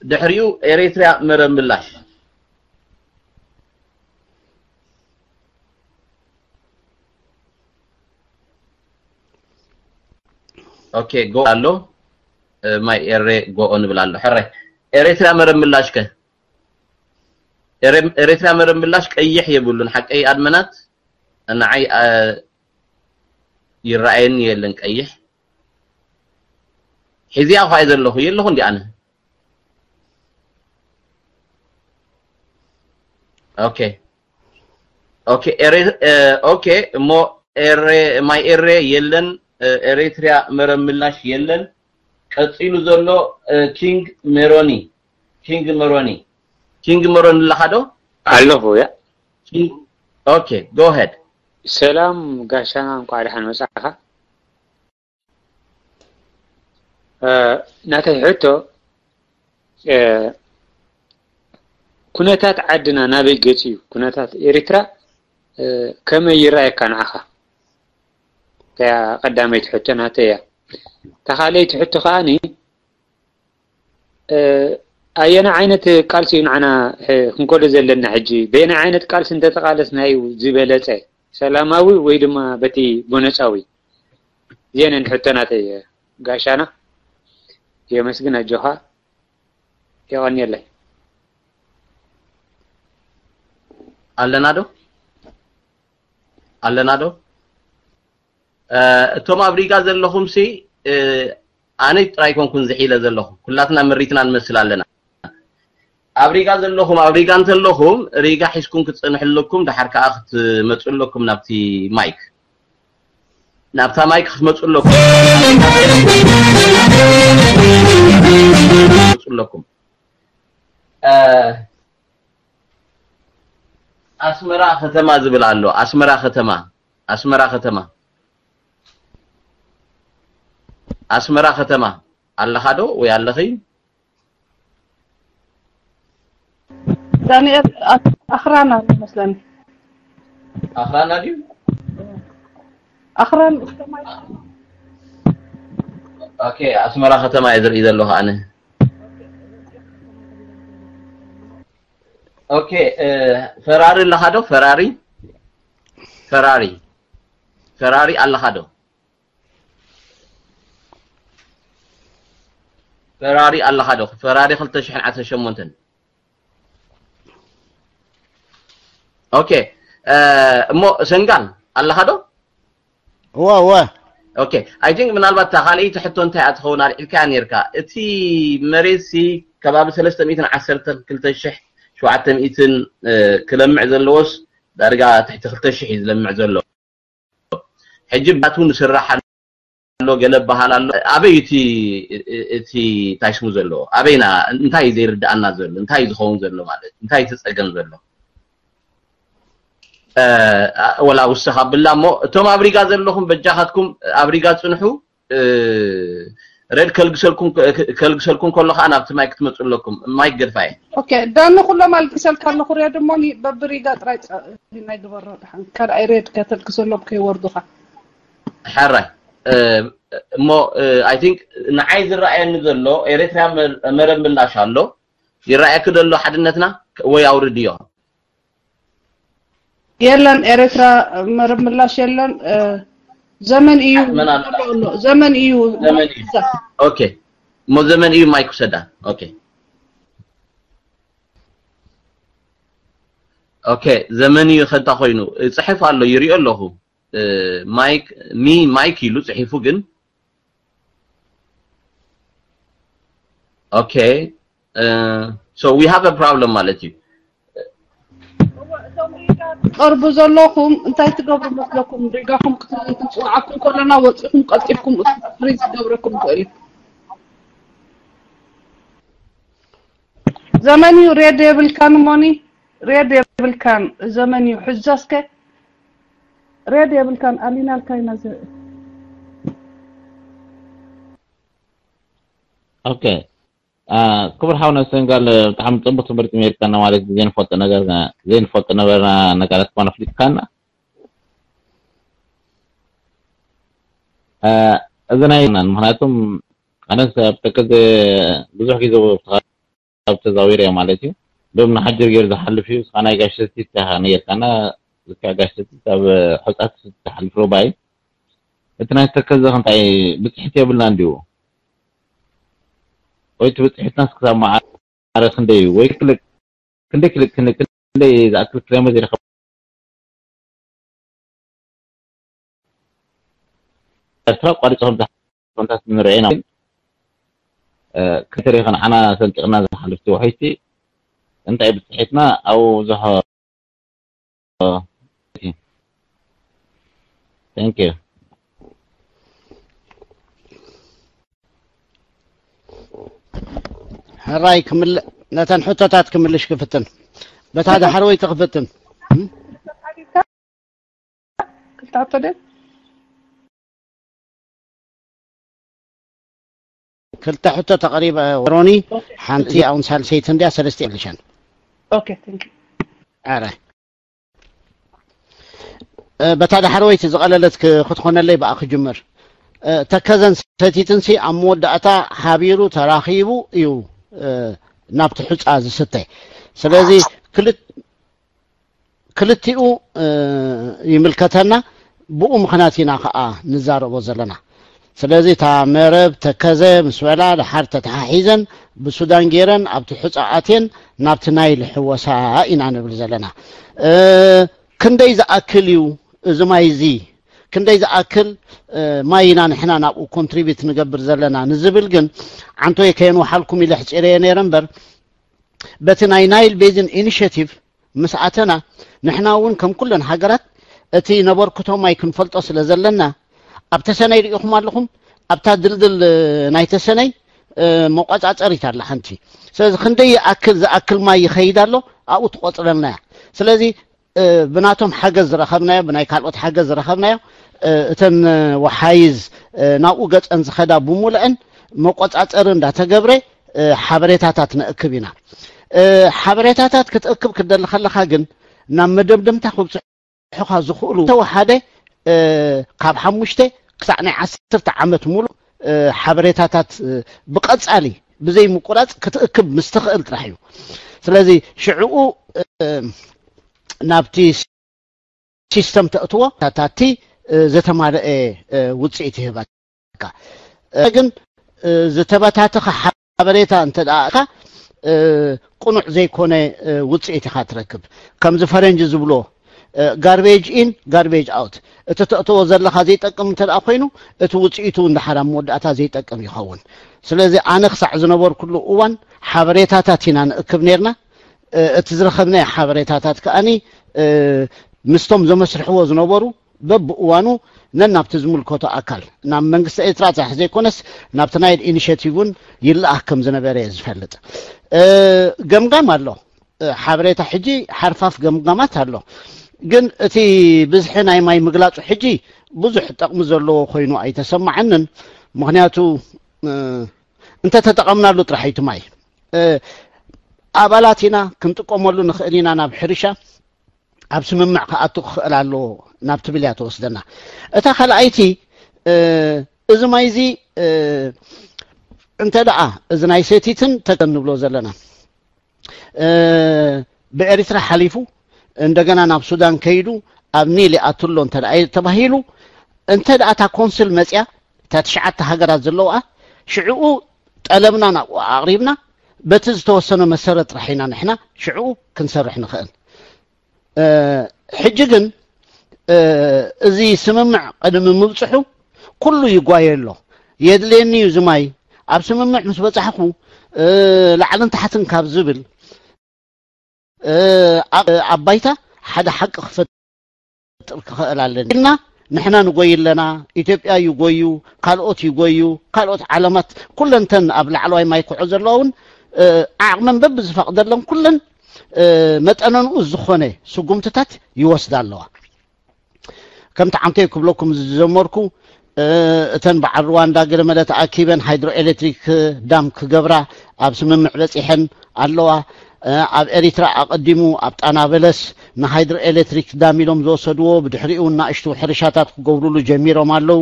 ድሕሪኡ ኤሪትሪያ መረብ ምላሽ። ኦኬ፣ ጎ ኣሎ። እ፣ ማይ ኤረ ጎኦ ንብል ኣሎ። ሕራይ። ኤሪትሪያ መረብ ምላሽ ከ? ኤረ-፣ ኤሪትሪያ መረብ ምላሽ ቀይሕ የብሉን። ሓቀይ ኣድመናት ንዓይ፣ እ፣ ይረኣየኒ የለን ቀይሕ። ሒዝያ እኳ እየ ዘለኹ፣ የለኹ እንዲ ኣነ። ኦኬ። ኦኬ፣ ኤረ-፣ እ፣ ኦኬ፣ እሞ ኤረ-፣ ማይ ኤረ የለን፣ እ፣ ኤሪትሪያ መረብ ምላሽ የለን። ቀጺሉ ዘሎ፣ እ፣ ኪንግ ሜሮኒ፣ ኪንግ ሜሮኒ፣ ኪንግ ሜሮኒ ኣለኻ ዶ? ኣለኹ፣ ያ። ኪንግ፣ ኦኬ፣ ጎ ሄድ። ሰላም ጋሻና፣ እንኳዕ ደሓን መጻኻ። እ፣ ናተይ ሕቶ፣ እ፣ ኩነታት ዓድና ናበይ ገጽ እዩ? ኩነታት ኤርትራ፣ እ፣ ከመይ ይረኣየካ ንዓኻ? እያ ቀዳመይቲ ሕቶ ናተይ እያ። እታ ካልኣይቲ ሕቶ ከኣኒ፣ እ፣ ኣየናይ ዓይነት ቃልሲ እዩ ንዓና፣ እ፣ ክንከዶ ዘለና ሕጂ? በየናይ ዓይነት ቃልሲ እንተተቃለስና እዩ ዝበለጸ? ሰላማዊ ወይ ድማ በቲ ጎነጻዊ? እዚአን እየን ሕቶናተይ ጋሻና። የመስግን፣ ኣጆኻ፣ የቐንየለይ። ኣለና ዶ? ኣለና ዶ? እ፣ እቶም ኣብ ሪጋ ዘለኹም ሲ፣ እ፣ ኣነ ጥራይ ኮንኩን ዝሒለ ዘለኹ፣ ኩላትና ምሪትና ንመስል ኣለና። ኣብ ሪጋ ዘለኹም፣ ኣብ ሪጋ እንተለኹም ሪጋ ሒዝኩም ክትጸንሑ ኣለኩም፣ ደሓር ከኣ ክትመጹ ኣለኩም ናብቲ ማይክ። ናብታ ማይክ ክትመጹ ኣለኩም። ክትመጹ ኣለኩም። እ፣ ኣስመራ ከተማ ዝብል ኣሎ። ኣስመራ ከተማ፣ ኣስመራ ከተማ፣ ኣስመራ ከተማ ኣለኻ ዶ ወይ ኣለኺ? ዳንኤል፣ ኣት-፣ ኣኽራን ኣሎ መስለኒ። ኣኽራና ድዩ? ኣኽራን ኦኬ፣ ኣስመራ ከተማ እየ ዝርኢ ዘለኹ ኣነ። ኦኬ፣ እ፣ ፈራሪ ኣለኻ ዶ? ፈራሪ፣ ፈራሪ፣ ፈራሪ ኣለኻ ዶ? ፈራሪ ኣለኻ ዶ? ፈራሪ ክልተ ሽሕን ዓሰርተ ሸሞንተን። ኦኬ፣ እ፣ እሞ ሰንጋል ኣለኻ ዶ? እወ እወ። ኦኬ፣ I think ምናልባት እታ ካልኣይቲ ሕቶ እንታይ እያ ትኸውን ኣልዒልካያ ነይርካ። እቲ መሬት ሲ ከባቢ ሰለስተ ሚእትን ዓሰርተ ክልተ ሽሕ ሸውዓተ ሚእትን፣ እ፣ ክለምዕ ዘለዎስ ዳርጋ ትሕቲ ክልተ ሽሕ እዩ ዝለምዕ ዘሎ። ሕጂ ባት እውን ዝስራሕ ኣሎ፣ ገለ በሃል ኣሎ። ኣበይ እቲ፣ እቲ እንታይ ስሙ ዘለዎ? ኣበይና፣ እንታይ እዩ ዘይርድኣና ዘሎ? እንታይ እዩ ዝኸውን ዘሎ ማለት? እንታይ እቲ ጸገም ዘሎ? እ፣ ወላ ውስኽ ኣብላ እሞ፣ እቶም ኣብ ሪጋ ዘለኹም በጃኻትኩም ኣብ ሪጋ ጽንሑ። እ፣ ሬድ ከልግሰልኩም፣ ከልግሰልኩም ከሎ ከዓ ናብቲ ማይክ ክትመጹ ኣለኩም። ማይክ ገድፋየ። ኦኬ፣ ዳኒ ኩሎም ኣልጊሰልካ ኣለኹ። ሬድ እሞ ኒ-፣ በብሪጋ ጥራይ ጸ-፣ ናይ ግበሮ ደሓን። ካልኣይ ሬድ ከተልግሰሎም ከይወርዱኻ። ሕራይ። እ፣ እሞ፣ እ፣ I think ንዓይ ዝረኣየኒ ዘሎ ኤርትራ መ-፣ መረብ ምላሽ ኣሎ። ይረኣየኪ ዘሎ ሓድነትና ወይ ኣውርድዮ? የለን፣ ኤርትራ መረብ ምላሽ የለን። እ፣ ዘመን እዩ መን ኣሎ? ኣሎ፣ ዘመን እዩ። ዘመን እዩ። ኦኬ። እሞ ዘመን እዩ ማይክ ውሰዳ። ኦኬ። ኦኬ፣ ዘመን እዩ ከንታ ኮይኑ፣ እ፣ ጽሕፍ ኣሎ፣ ይሪኦ ኣለኹ። እ፣ ማይክ፣ ሚ ማይክ ኢሉ ጽሒፉ ግን። ኦኬ፣ እ፣ so we have a problem ማለት እዩ። ቀርቡ ዘለኹም እንታይ ትገብሩ መስለኩም? ሪጋኹም ክትጽውዓኩም ከለና ወጺኹም ቀልጢፍኩም ፍሪዝ ክገብረኩም ይኽእል እዩ። ዘመን እዩ፣ ሬድ የብልካን እሞኒ፣ ሬድ የብልካን። ዘመን እዩ፣ ሕዛ እስከ ሬድ የብልካን። ኣሊናልካ ኢና ዘ- ኦኬ። አ፣ ክቡር ሓውና ሰንጋል፣ ብጣዕሚ ጽቡቅ ትምህርቲ ሜርካና ማለት ዘይንፈልጦ ነገር፣ ዘይንፈልጦ ነበርና ነገራት ኮነ ፍሊጥካና። አ፣ እዚ ናይ ምክንያቱም ኣነ ሰብ ተከዘ ብዙሕ ግዜ ካብ ተዛዊረ ማለት እዩ። ዶም ንሓጅር ገይሩ ዝሓልፍ እዩ። እስኻ ናይ ጋሽ ሰቲት ኢኻ ነይርካና፣ ልክዕ ጋሽ ሰቲት ኣብ ሑጻት ዝሓልፍ ሩባ እዩ። እቲ ናይ ተከዘ ክንታይ ብጽሒት የብልና እንዲሁ። ወይ እቲ ብጽሒትናስ ክሳብ መዓረ ክንደይ እዩ? ወይ ክልክ-፣ ክንደይ ክልክ-፣ ክንደይ፣ ክንደይ ዝኣክል ኪሎ ሜትር ይኸ-፣ ኤርትራ ኣቋሪጾም ዝሓ-፣ ኩነታት ንርኢ ኢና። እ፣ ከተሪኸ ንዓና ሰንጢቕና ዝሓልፍቲ ውሕይቲ እንታይ ብጽሒትና ኣብኡ ብዙሕ Thank you. ሕራይ ክምል-፣ ነተን ሕቶታት ክምልሽ ክፍትን። በታ ዳሕረወይቲ ክፍትን። ክልተ ሕቶ ድየን? ክልተ ሕቶ ተቕሪበ ሮኒ፣ ሓንቲ ኣውን ሳልሰይቲ እንድያ፣ ሰለስተ የብልሻን። ኦኬ፣ thank you። ኣረ። እ፣ በታ ዳሕረወይቲ ዝቐለለት ክ-፣ ክትኾነለይ ብኣ ክጅምር። እ፣ ተከዘን ሰቲትንሲ ኣብ መወዳእታ ሓቢሩ ተራኺቡ እዩ፣ እ፣ ናብቲ ሑጻ ዝስተ። ስለዚ ክልት-፣ ክልቲኡ፣ እ፣ ይምልከተና፣ ብኡ ምኽንያት ኢና ኸኣ ንዛረቦ ዘለና። ስለዚ እታ መረብ ተከዘ ምስ በላ ድሓር ተተሓሒዘን ብሱዳን ገይረን ኣብቲ ሑጻ ኣትየን ናብቲ ናይል ሕወሳ ኢና ንብል ዘለና። እ፣ ክንደይ ዝኣክል እዩ እዚ ማይ እዚ፣ ክንደይ ዝኣክል፣ እ፣ ማይ ኢና ንሕና ናብኡ ኮንትሪቢት ንገብር ዘለና ንዝብል ግን ዓንቶይ ከየንውሓልኩም ኢለ ሕጺረየ ነይረ እምበር በቲ ናይ ናይል ቤዝን ኢኒሽቲቭ ምስ ኣተና ንሕና እውን ከም ኩለን ሃገራት እቲ ነበርክቶ ማይ ክንፈልጦ ስለ ዘለና ኣብ ተሰነይ ርኢኹም ኣለኹም። ኣብታ ድልድል፣ እ፣ ናይ ተሰነይ፣ እ፣ መቆጻጸሪት ኣላ ሓንቲ። ስለዚ ክንደይ ይኣክል ዝኣክል ማይ ይኸይድ ኣሎ ኣብኡ ትቆጽረልና እያ። ስለዚ እ፣ ብናቶም ሓገዝ ዝረኸብናዮ፣ ብናይ ካልኦት ሓገዝ ዝረኸብናዮ፣ እ፣ እተን፣ እ፣ ወሓይዝ፣ እ፣ ናብኡ ገጸን ዝኸዳ ብምሉአን መቆጻጸሪ እንዳተገብረ፣ እ፣ ሓበሬታታት ነእክብ ኢና። ሓበሬታታት ክትእክብ ክትደሊ ከለኻ ግን ናብ መደምደምታ ክብፅሑኻ ዝኽእሉ ተወሓደ ካብ ሓሙሽተ ክሳዕ ናይ ዓሰርተ ዓመት ሙሉእ ሓበሬታታት ብቐፃሊ ብዘይ ምቁራፅ ክትእክብ ምስ ትኽእል ጥራሕ እዩ። ስለዚ ሽዕኡ ናብቲ ሲስተም ተእትዎ ታታቲ ዝተማለአ ውፅኢት ይህበካ። ግን ዝተበታተኸ ሓበሬታ እንተ ደኣ ቅኑዕ ዘይኮነ ውፅኢት ኢኻ ትረክብ። ከምዚ ፈረንጂ ዝብሎ ጋርቤጅ ኢን ጋርቤጅ ኣውት። እቲ ተእትዎ ዘለኻ ዘይጠቅም እንተ ደኣ ኮይኑ እቲ ውፅኢቱ እውን ደሓር ኣብ መወዳእታ ዘይጠቅም ይኸውን። ስለዚ ኣነ ክሳዕ ዝነበርኩሉ እዋን ሓበሬታታት ኢና ንእክብ ነርና። እቲ ዝረኸብናዮ ሓበሬታታት ከኣኒ ምስቶም ዘመስርሕዎ ዝነበሩ በብእዋኑ ነናብቲ ዝምልከቶ ኣካል ናብ መንግስቲ ኤርትራ ጥራሕ ዘይኮነስ ናብቲ ናይል ኢኒሽቲቭ እውን ይለኣኽ ከም ዝነበረ እየ ዝፈልጥ። ገምጋም ኣሎ፣ ሓበሬታ ሕጂ ሓርፋፍ ገምጋማት ኣሎ። ግን እቲ ብዝሒ ናይ ማይ ምግላጹ ሕጂ ብዙሕ ጠቕሚ ዘለዎ ኮይኑ ኣይተሰማዓንን። ምኽንያቱ እንተተጠቐምናሉ ጥራሕ እዩ እቲ ማይ። ኣባላት ኢና፣ ክንጥቀመሉ ንኽእል ኢና ናብ ሕርሻ፣ ኣብ ስምምዕ ክኣቱ ክኽእል ኣለዎ ናብ ትብል እያ ትወስደና። እታ ካልኣይቲ እዚ ማይ እዚ እንተ ደኣ እዚ ናይ ሰቲትን ተገን ንብሎ ዘለና ብኤሪትራ ሓሊፉ እንደገና ናብ ሱዳን ከይዱ ኣብ ኒል ይኣቱ ኣሎ እንተ ደኣ ተባሂሉ፣ እንተ ደኣ እታ ኮንስል መጽያ እታ ትሽዓተ ሃገራት ዘለዋ ሽዕኡ ጠለብና ናብኡ ኣቕሪብና በቲ ዝተወሰነ መሰረት ጥራሕ ኢና ንሕና ሽዕኡ ክንሰርሕ ንኽእል። ሕጂ ግን እዚ ስምምዕ ቅድሚ ምብፅሑ ኩሉ ይጓየ ኣሎ። የድልየኒ እዩ ዝማይ ኣብ ስምምዕ ምስ በፃሕኩ ላዕልን ታሕትን ካብ ዝብል ኣብ ባይታ ሓደ ሓቂ ክፈጥር ክኽእል ኣለኒ ኢልና ንሕና ንጎይ ኣለና። ኢትዮጵያ ይጎዩ፣ ካልኦት ይጎዩ፣ ካልኦት ዓለማት ኩለንተን ኣብ ላዕለዋይ ማይ ኩዖ ዘለዋ እውን ዓቕመን በብዝፈቕደለን ኩለን መጠነንኡ ዝኾነ ስጉምትታት ይወስዳ ኣለዋ። ከምቲ ዓምተይ ክብለኩም ዝጀመርኩ እተን በዓል ሩዋንዳ ገለመለ ተኣኪበን ሃይድሮ ኤሌክትሪክ ዳም ክገብራ ኣብ ስምምዕ በፂሐን ኣለዋ። ኣብ ኤሪትራ ኣቐዲሙ ኣብ ጣና በለስ ንሃይድሮ ኤሌክትሪክ ዳም ኢሎም ዝወሰድዎ ብድሕሪኡ ናእሽቱ ሕርሻታት ክገብሩሉ ጀሚሮም ኣለዉ።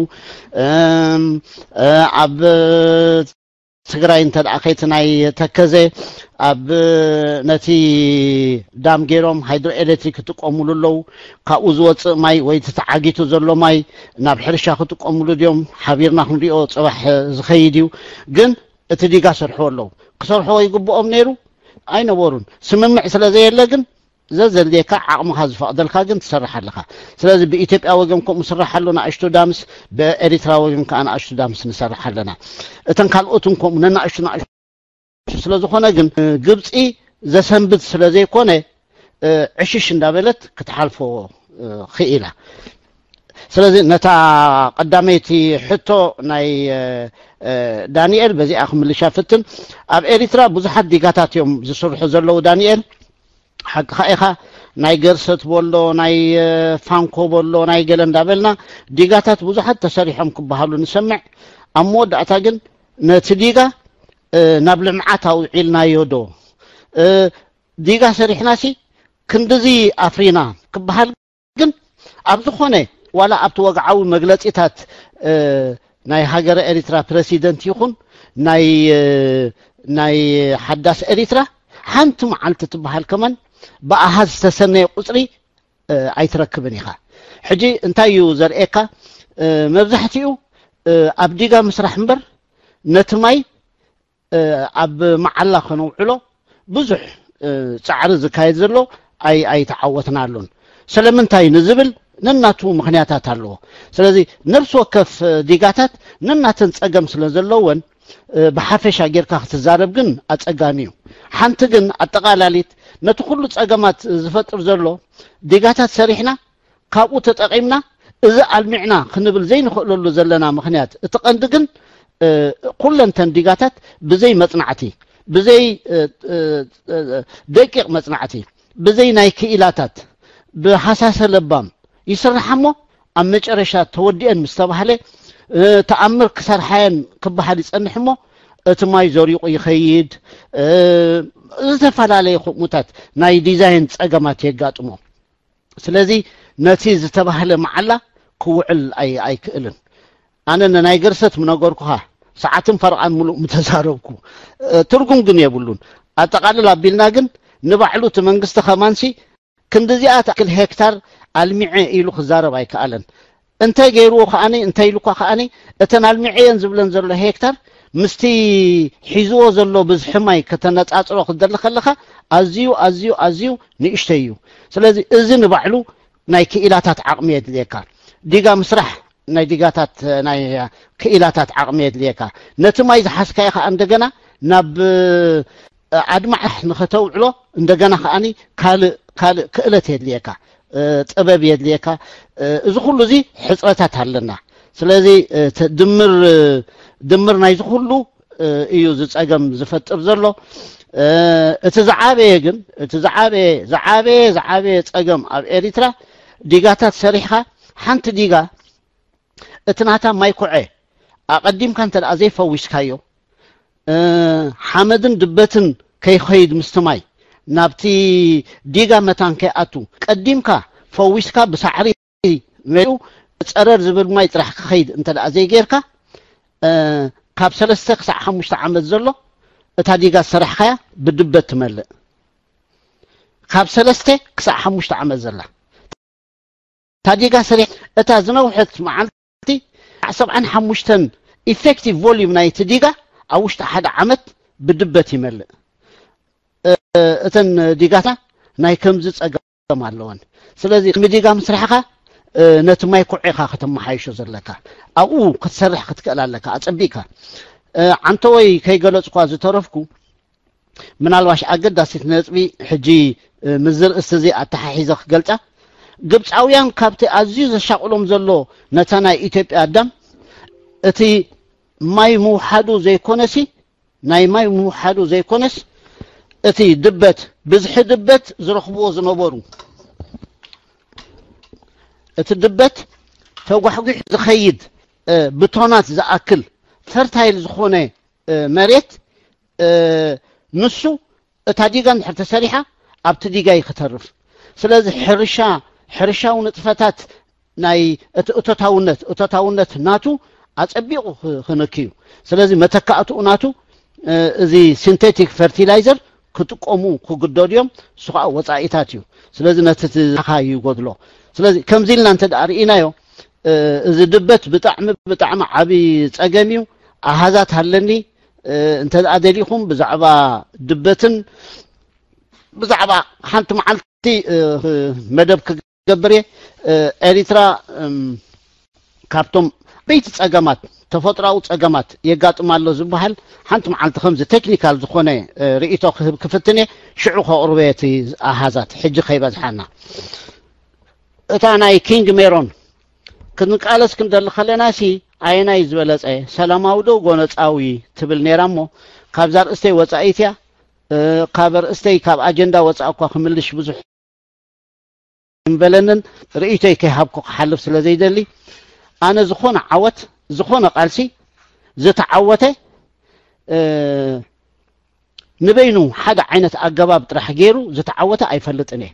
ኣብ ትግራይ እንተ ደኣ ከይቲ ናይ ተከዘ ኣብ ነቲ ዳም ገይሮም ሃይድሮ ኤሌክትሪክ ክጥቀሙሉ ኣለዉ። ካብኡ ዝወፅእ ማይ ወይ እቲ ተዓጊቱ ዘሎ ማይ ናብ ሕርሻ ክጥቀሙሉ ድዮም ሓቢርና ክንሪኦ ፅባሕ ዝኸይድ እዩ። ግን እቲ ዲጋ ሰርሕዎ ኣለዉ። ክሰርሕዎ ይግብኦም ነይሩ ኣይነበሩን። ስምምዕ ስለ ዘየለ ግን ዘዘድልየካ ዓቕምኻ ዝፈቕደልካ ግን ትሰርሕ ኣለኻ። ስለዚ ብኢትዮጵያ ወገን ከምኡ ስራሕ ኣሎ ንኣሽቱ ዳምስ፣ ብኤሪትራ ወገን ከዓ ንኣሽቱ ዳምስ ንሰርሕ ኣለና። እተን ካልኦትን ከምኡ ነናእሽቱ ንኣሽቱ ስለ ዝኾነ ግን ግብፂ ዘሰንብድ ስለ ዘይኮነ ዕሽሽ እንዳበለት ክትሓልፎ ክኢላ። ስለዚ ነታ ቀዳመይቲ ሕቶ ናይ ዳንኤል በዚኣ ክምልሻ ፍትን። ኣብ ኤሪትራ ብዙሓት ዲጋታት እዮም ዝስርሑ ዘለዉ ዳንኤል። ሓቅኻ ኢኻ። ናይ ገርሰት በሎ ናይ ፋንኮ በሎ ናይ ገለ እንዳበልና ዲጋታት ብዙሓት ተሰሪሖም ክበሃሉ ንሰምዕ። ኣብ መወዳእታ ግን ነቲ ዲጋ ናብ ልምዓት ኣውዒልናዮ ዶ ዲጋ ሰሪሕናሲ ክንድዚ ኣፍሪና ክበሃል ግን ኣብ ዝኾነ ዋላ ኣብቲ ወግዓዊ መግለፂታት ናይ ሃገረ ኤሪትራ ፕረሲደንት ይኹን ናይ ናይ ሓዳስ ኤሪትራ ሓንቲ መዓልቲ ትበሃል ከማን ብኣሃዝ ዝተሰነየ ቁፅሪ ኣይትረክብን ኢኻ። ሕጂ እንታይ እዩ ዘርእየካ? መብዛሕትኡ ኣብ ዲጋ ምስራሕ እምበር ነቲ ማይ ኣብ መዓላ ከነውዕሎ ብዙሕ ፃዕሪ ዝካየድ ዘሎ ኣይተዓወትናሉን። ስለምንታይ ንዝብል ነናቱ ምኽንያታት ኣለዎ። ስለዚ ነብሲ ወከፍ ዲጋታት ነናተን ፀገም ስለ ዘለወን ብሓፈሻ ጌርካ ክትዛረብ ግን ኣፀጋሚ እዩ። ሓንቲ ግን ኣጠቓላሊት ነቲ ኩሉ ፀገማት ዝፈጥር ዘሎ ዲጋታት ሰሪሕና ካብኡ ተጠቒምና እዚ ኣልሚዕና ክንብል ዘይንኽእለሉ ዘለና ምኽንያት እቲ ቀንዲ ግን ኩለንተን ዲጋታት ብዘይ መፅናዕቲ፣ ብዘይ ደቂቕ መፅናዕቲ፣ ብዘይ ናይ ክኢላታት ብሃሳሰ ለባም ይስራሕ እሞ ኣብ መጨረሻ ተወዲአን ምስ ተባህለ ተኣምር ክሰርሓየን ክበሃል ይፀንሕ እሞ እቲ ማይ ዘሪቑ ይኸይድ። እ፣ ዝተፈላለየ ከምኡታት ናይ ዲዛይን ጸገማት የጋጥሞ። ስለዚ ነቲ ዝተባህለ መዓላ ክውዕል ኣይ-፣ ኣይክእልን። ኣነ ንናይ ገርሰት ምነገርኩኻ፣ ሰዓትን ፈረቓን ምሉእ ምተዛረብኩ። እ፣ ትርጉም ግን የብሉን። ኣጠቓልል ኣቢልና ግን ንባዕሉ እቲ መንግስቲ ከማንሲ ክንድዚኣ ትኣክል ሄክታር ኣልሚዐ ኢሉ ክዛረብ ኣይከኣለን። እንተ ገይርዎ ከኣኒ፣ እንተ ኢሉኳ ከኣኒ፣ እተን ኣልሚዐየን ዝብለን ዘሎ ሄክታር ምስቲ ሒዝዎ ዘሎ ብዝሒ ማይ ከተነጻጽሮ ክትደሊ ከለኻ ኣዝዩ፣ ኣዝዩ፣ ኣዝዩ ንእሽተይ እዩ። ስለዚ እዚ ንባዕሉ ናይ ክኢላታት ዓቕሚ የድልየካ። ዲጋ ምስራሕ ናይ ዲጋታት፣ ናይ ክኢላታት ዓቕሚ የድልየካ። ነቲ ማይ ዝሓዝካዮ ከኣ እንደገና ናብ፣ እ፣ ኣድማዕ ንኸተውዕሎ እንደገና ከኣኒ ካልእ፣ ካልእ ክእለት የድልየካ፣ እ፣ ጥበብ የድልየካ። እ፣ እዚ ኩሉ እዚ ሕጽረታት ኣለና። ስለዚ፣ እ፣ ተ-፣ ድምር፣ እ፣ ድምር ናይዚ ኩሉ፣ እ፣ እዩ እዚ ጸገም ዝፈጥር ዘሎ። እ፣ እቲ ዝዓበየ ግን፣ እቲ ዝዓበየ፣ ዝዓበየ፣ ዝዓበየ ጸገም ኣብ ኤሪትራ ዲጋታት ሰሪሕኻ ሓንቲ ዲጋ እቲ ናታ ማይ ኩዐ ኣቐዲምካ እንተ ደኣ ዘይፈዊስካዮ፣ እ፣ ሓመድን ድበትን ከይኸይድ ምስቲ ማይ ናብቲ ዲጋ መታን ከይኣቱ ቀዲምካ ፈዊስካ ብሳዕሪ መሊኡ ጸረር ዝብል ማይ ጥራሕ ክኸይድ እንተ ደኣ ዘይጌርካ፣ እ፣ ካብ ሰለስተ ክሳዕ ሓሙሽተ ዓመት ዘሎ እታ ዲጋ ዝሰራሕካያ ብድበት ትመልእ። ካብ ሰለስተ ክሳዕ ሓሙሽተ ዓመት ዘላ እታ ዲጋ ሰሪሕ፣ እታ ዝነውሐት መዓልቲ ሰብዓን ሓሙሽተን ኢፌክቲቭ ቮሊዩም ናይቲ ዲጋ ኣብ ውሽጢ ሓደ ዓመት ብድበት ይመልእ። እ፣ እተን ዲጋታ ናይ ከምዚ ጸገም ኣለወን። ስለዚ ቅድሚ ዲጋ ምስራሕኻ፣ እ፣ ነቲ ማይ ኩዒኻ ከተመሓይሾ ዘለካ፣ ኣብኡ ክትሰርሕ ክትክእል ኣለካ። ኣጸቢቕካ፣ እ፣ ዓንተወይ ከይገለጽኳ ዝተረፍኩ፣ ምናልባሽ ኣገዳሲት ነጥቢ ሕጂ፣ እ፣ ምስዚ ርእስቲ እዚ ኣተሓሒዘ ክገልጻ፣ ግብጻውያን ካብቲ ኣዝዩ ዘሻቕሎም ዘሎ ነታ ናይ ኢትዮጵያ ኣዳም፣ እቲ ማይ ምውሓዱ ዘይኮነሲ፣ ናይ ማይ ምውሓዱ ዘይኮነስ፣ እቲ ድበት፣ ብዝሒ ድበት ዝረኽብዎ ዝነበሩ፣ እቲ ድበት ተጓሕጒሑ ዝኸይድ፣ እ፣ ብቶናት ዝኣክል ፈርታይል ዝኾነ፣ እ፣ መሬት፣ እ፣ ንሱ እታ ዲጋ እንድሕር ተሰሪሓ ኣብቲ ዲጋ እዩ ክተርፍ። ስለዚ ሕርሻ፣ ሕርሻዊ ንጥፈታት ናይ እቲ እቶታውነት፣ እቶታውነት ናቱ ኣጸቢቑ ክ-፣ ክንክዩ። ስለዚ መተካእትኡ ናቱ፣ እ፣ እዚ ሲንቴቲክ ፈርቲላይዘር ክጥቀሙ ክግደዱ እዮም። እሱ ከዓ ወጻኢታት እዩ። ስለዚ ነቲ እቲ ዝሓኻ ይጎድሎ። ስለዚ ከምዚ ኢልና እንተ ደኣ ርኢናዮ፣ እ፣ እዚ ድበት ብጣዕሚ፣ ብጣዕሚ ዓቢ ጸገም እዩ። ኣሃዛት ኣለኒ። እ፣ እንተ ደኣ ደሊኹም ብዛዕባ ድበትን ብዛዕባ ሓንቲ መዓልቲ፣ እ፣ መደብ ክገብር እየ። እ፣ ኤሪትራ፣ እም፣ ካብቶም ዓበይቲ ጸገማት፣ ተፈጥሮኣዊ ጸገማት የጋጥማ ኣሎ ዝበሃል፣ ሓንቲ መዓልቲ ከምዚ ቴክኒካል ዝኾነ፣ እ፣ ርእይቶ ክህብ ክፍትን እየ። ሽዑ ከቕርቦ እየ እቲ ኣሃዛት፣ ሕጂ ከይበዝሓና። እታ ናይ ኪንግ ሜሮን ክንቃለስ ክንደሊ ከለናሲ፣ ኣየናይ ዝበለጸ፣ ሰላማዊ ዶ ጎነጻዊ ትብል ነይራ እሞ፣ ካብዛ ርእስተይ ወጻኢት እያ። እ፣ ካብ ርእስተይ፣ ካብ ኣጀንዳ ወጻእ እኳ ክምልሽ ብዙሕ እምበለንን ርእይቶይ ከይሃብኩ ክሓልፍ ስለ ዘይደሊ፣ ኣነ ዝኾነ ዓወት፣ ዝኾነ ቃልሲ ዝተዓወተ፣ እ፣ ንበይኑ ሓደ ዓይነት ኣገባብ ጥራሕ ገይሩ ዝተዓወተ ኣይፈልጥን እየ።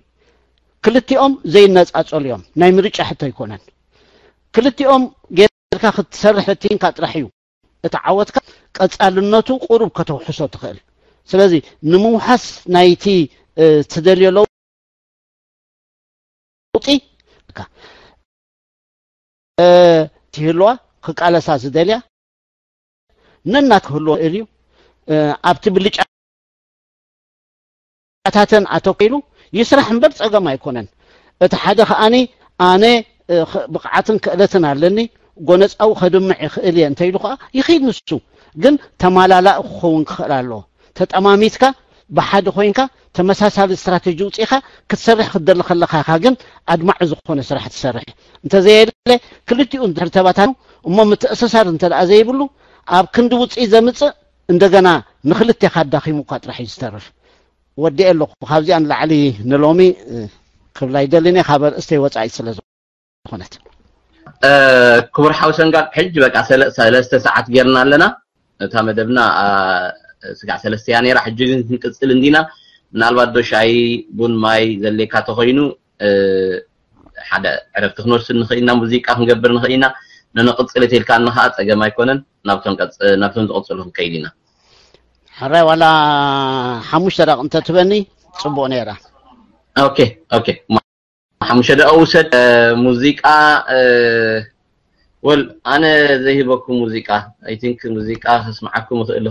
ክልቲኦም ዘይነጻጸሉ እዮም። ናይ ምርጫ ሕቶ ኣይኮነን። ክልቲኦም ጌርካ ክትሰርሕ ፈቲንካ ጥራሕ እዩ እቲ ዓወትካ ቀጻልነቱ ቁሩብ ከተውሕሶ ትኽእል። ስለዚ ንምውሓስ ናይቲ፣ እ፣ ትደልዮ ለውጢ፣ እ፣ ትህልዋ ክቃለሳ ዝደልያ ነናት ክህልዎ ይኽእል እዩ። እ፣ ኣብቲ ብልጫታተን ኣተኮይሉ ይስራሕ እምበር ጸገም ኣይኮነን። እቲ ሓደ ከኣኒ ኣነ፣ እ፣ ኽ-፣ ብቕዓትን ክእለትን ኣለኒ፣ ጎነጻዊ ከድምዕ ይኽእል እየ እንተ ኢሉ ከኣ ይኽእል ንሱ። ግን ተማላላኢ ክኸውን ክኽእል ኣለዎ። ተጠማሚትካ ብሓደ ኮይንካ ተመሳሳሊ ስትራተጂ ውፂእካ ክትሰርሕ ክትደሊ ከለካ ኢኻ ግን ኣድማዒ ዝኾነ ስራሕ ትሰርሕ። እንተዘየለ ክልቲኡ እንድሕር ተባታኑ እሞ ምትእስሳር እንተ ደኣ ዘይብሉ ኣብ ክንዲ ውፅኢት ዘምፅእ እንደገና ንክልቴኻ ኣዳኺሙ እኳ ጥራሕ እዩ ዝተርፍ። ወዲኤ ኣለኹ። ካብዚኣ ንላዕሊ ንሎሚ፣ እ፣ ክብላ ይደልን እየ፣ ካብ ኣርእስተይ ወጻኢ ስለ ዝኾነት። እ፣ ክቡር ሓው ሰንጋል፣ ሕጂ በቃ ሰለ-፣ ሰለስተ ሰዓት ጌርና ኣለና። እታ መደብና ስጋዕ ሰለስተ እያ ነይራ። ሕጂ ግን ክንቅፅል እንዲና። ምናልባት ዶ ሻይ፣ ቡን፣ ማይ ዘሌካ ተኮይኑ ሓደ ዕረፍቲ ክንወስድ ንኽእል ኢና፣ ሙዚቃ ክንገብር ንኽእል ኢና። ንንቕፅል እትልካ እንኻ ፀገም ኣይኮነን። ናብቶም ዝቕፅሉ ክንከይድ ኢና። ሕራይ ዋላ ሓሙሽተ ደቂ እንተትበኒ ፅቡቅ ነይራ። ኦኬ ኦኬ፣ ሓሙሽተ ደቂ ውሰድ። ሙዚቃ ወል ኣነ ዘይህበኩም ሙዚቃ፣ I think ሙዚቃ ከስምዓኩም እኽእል።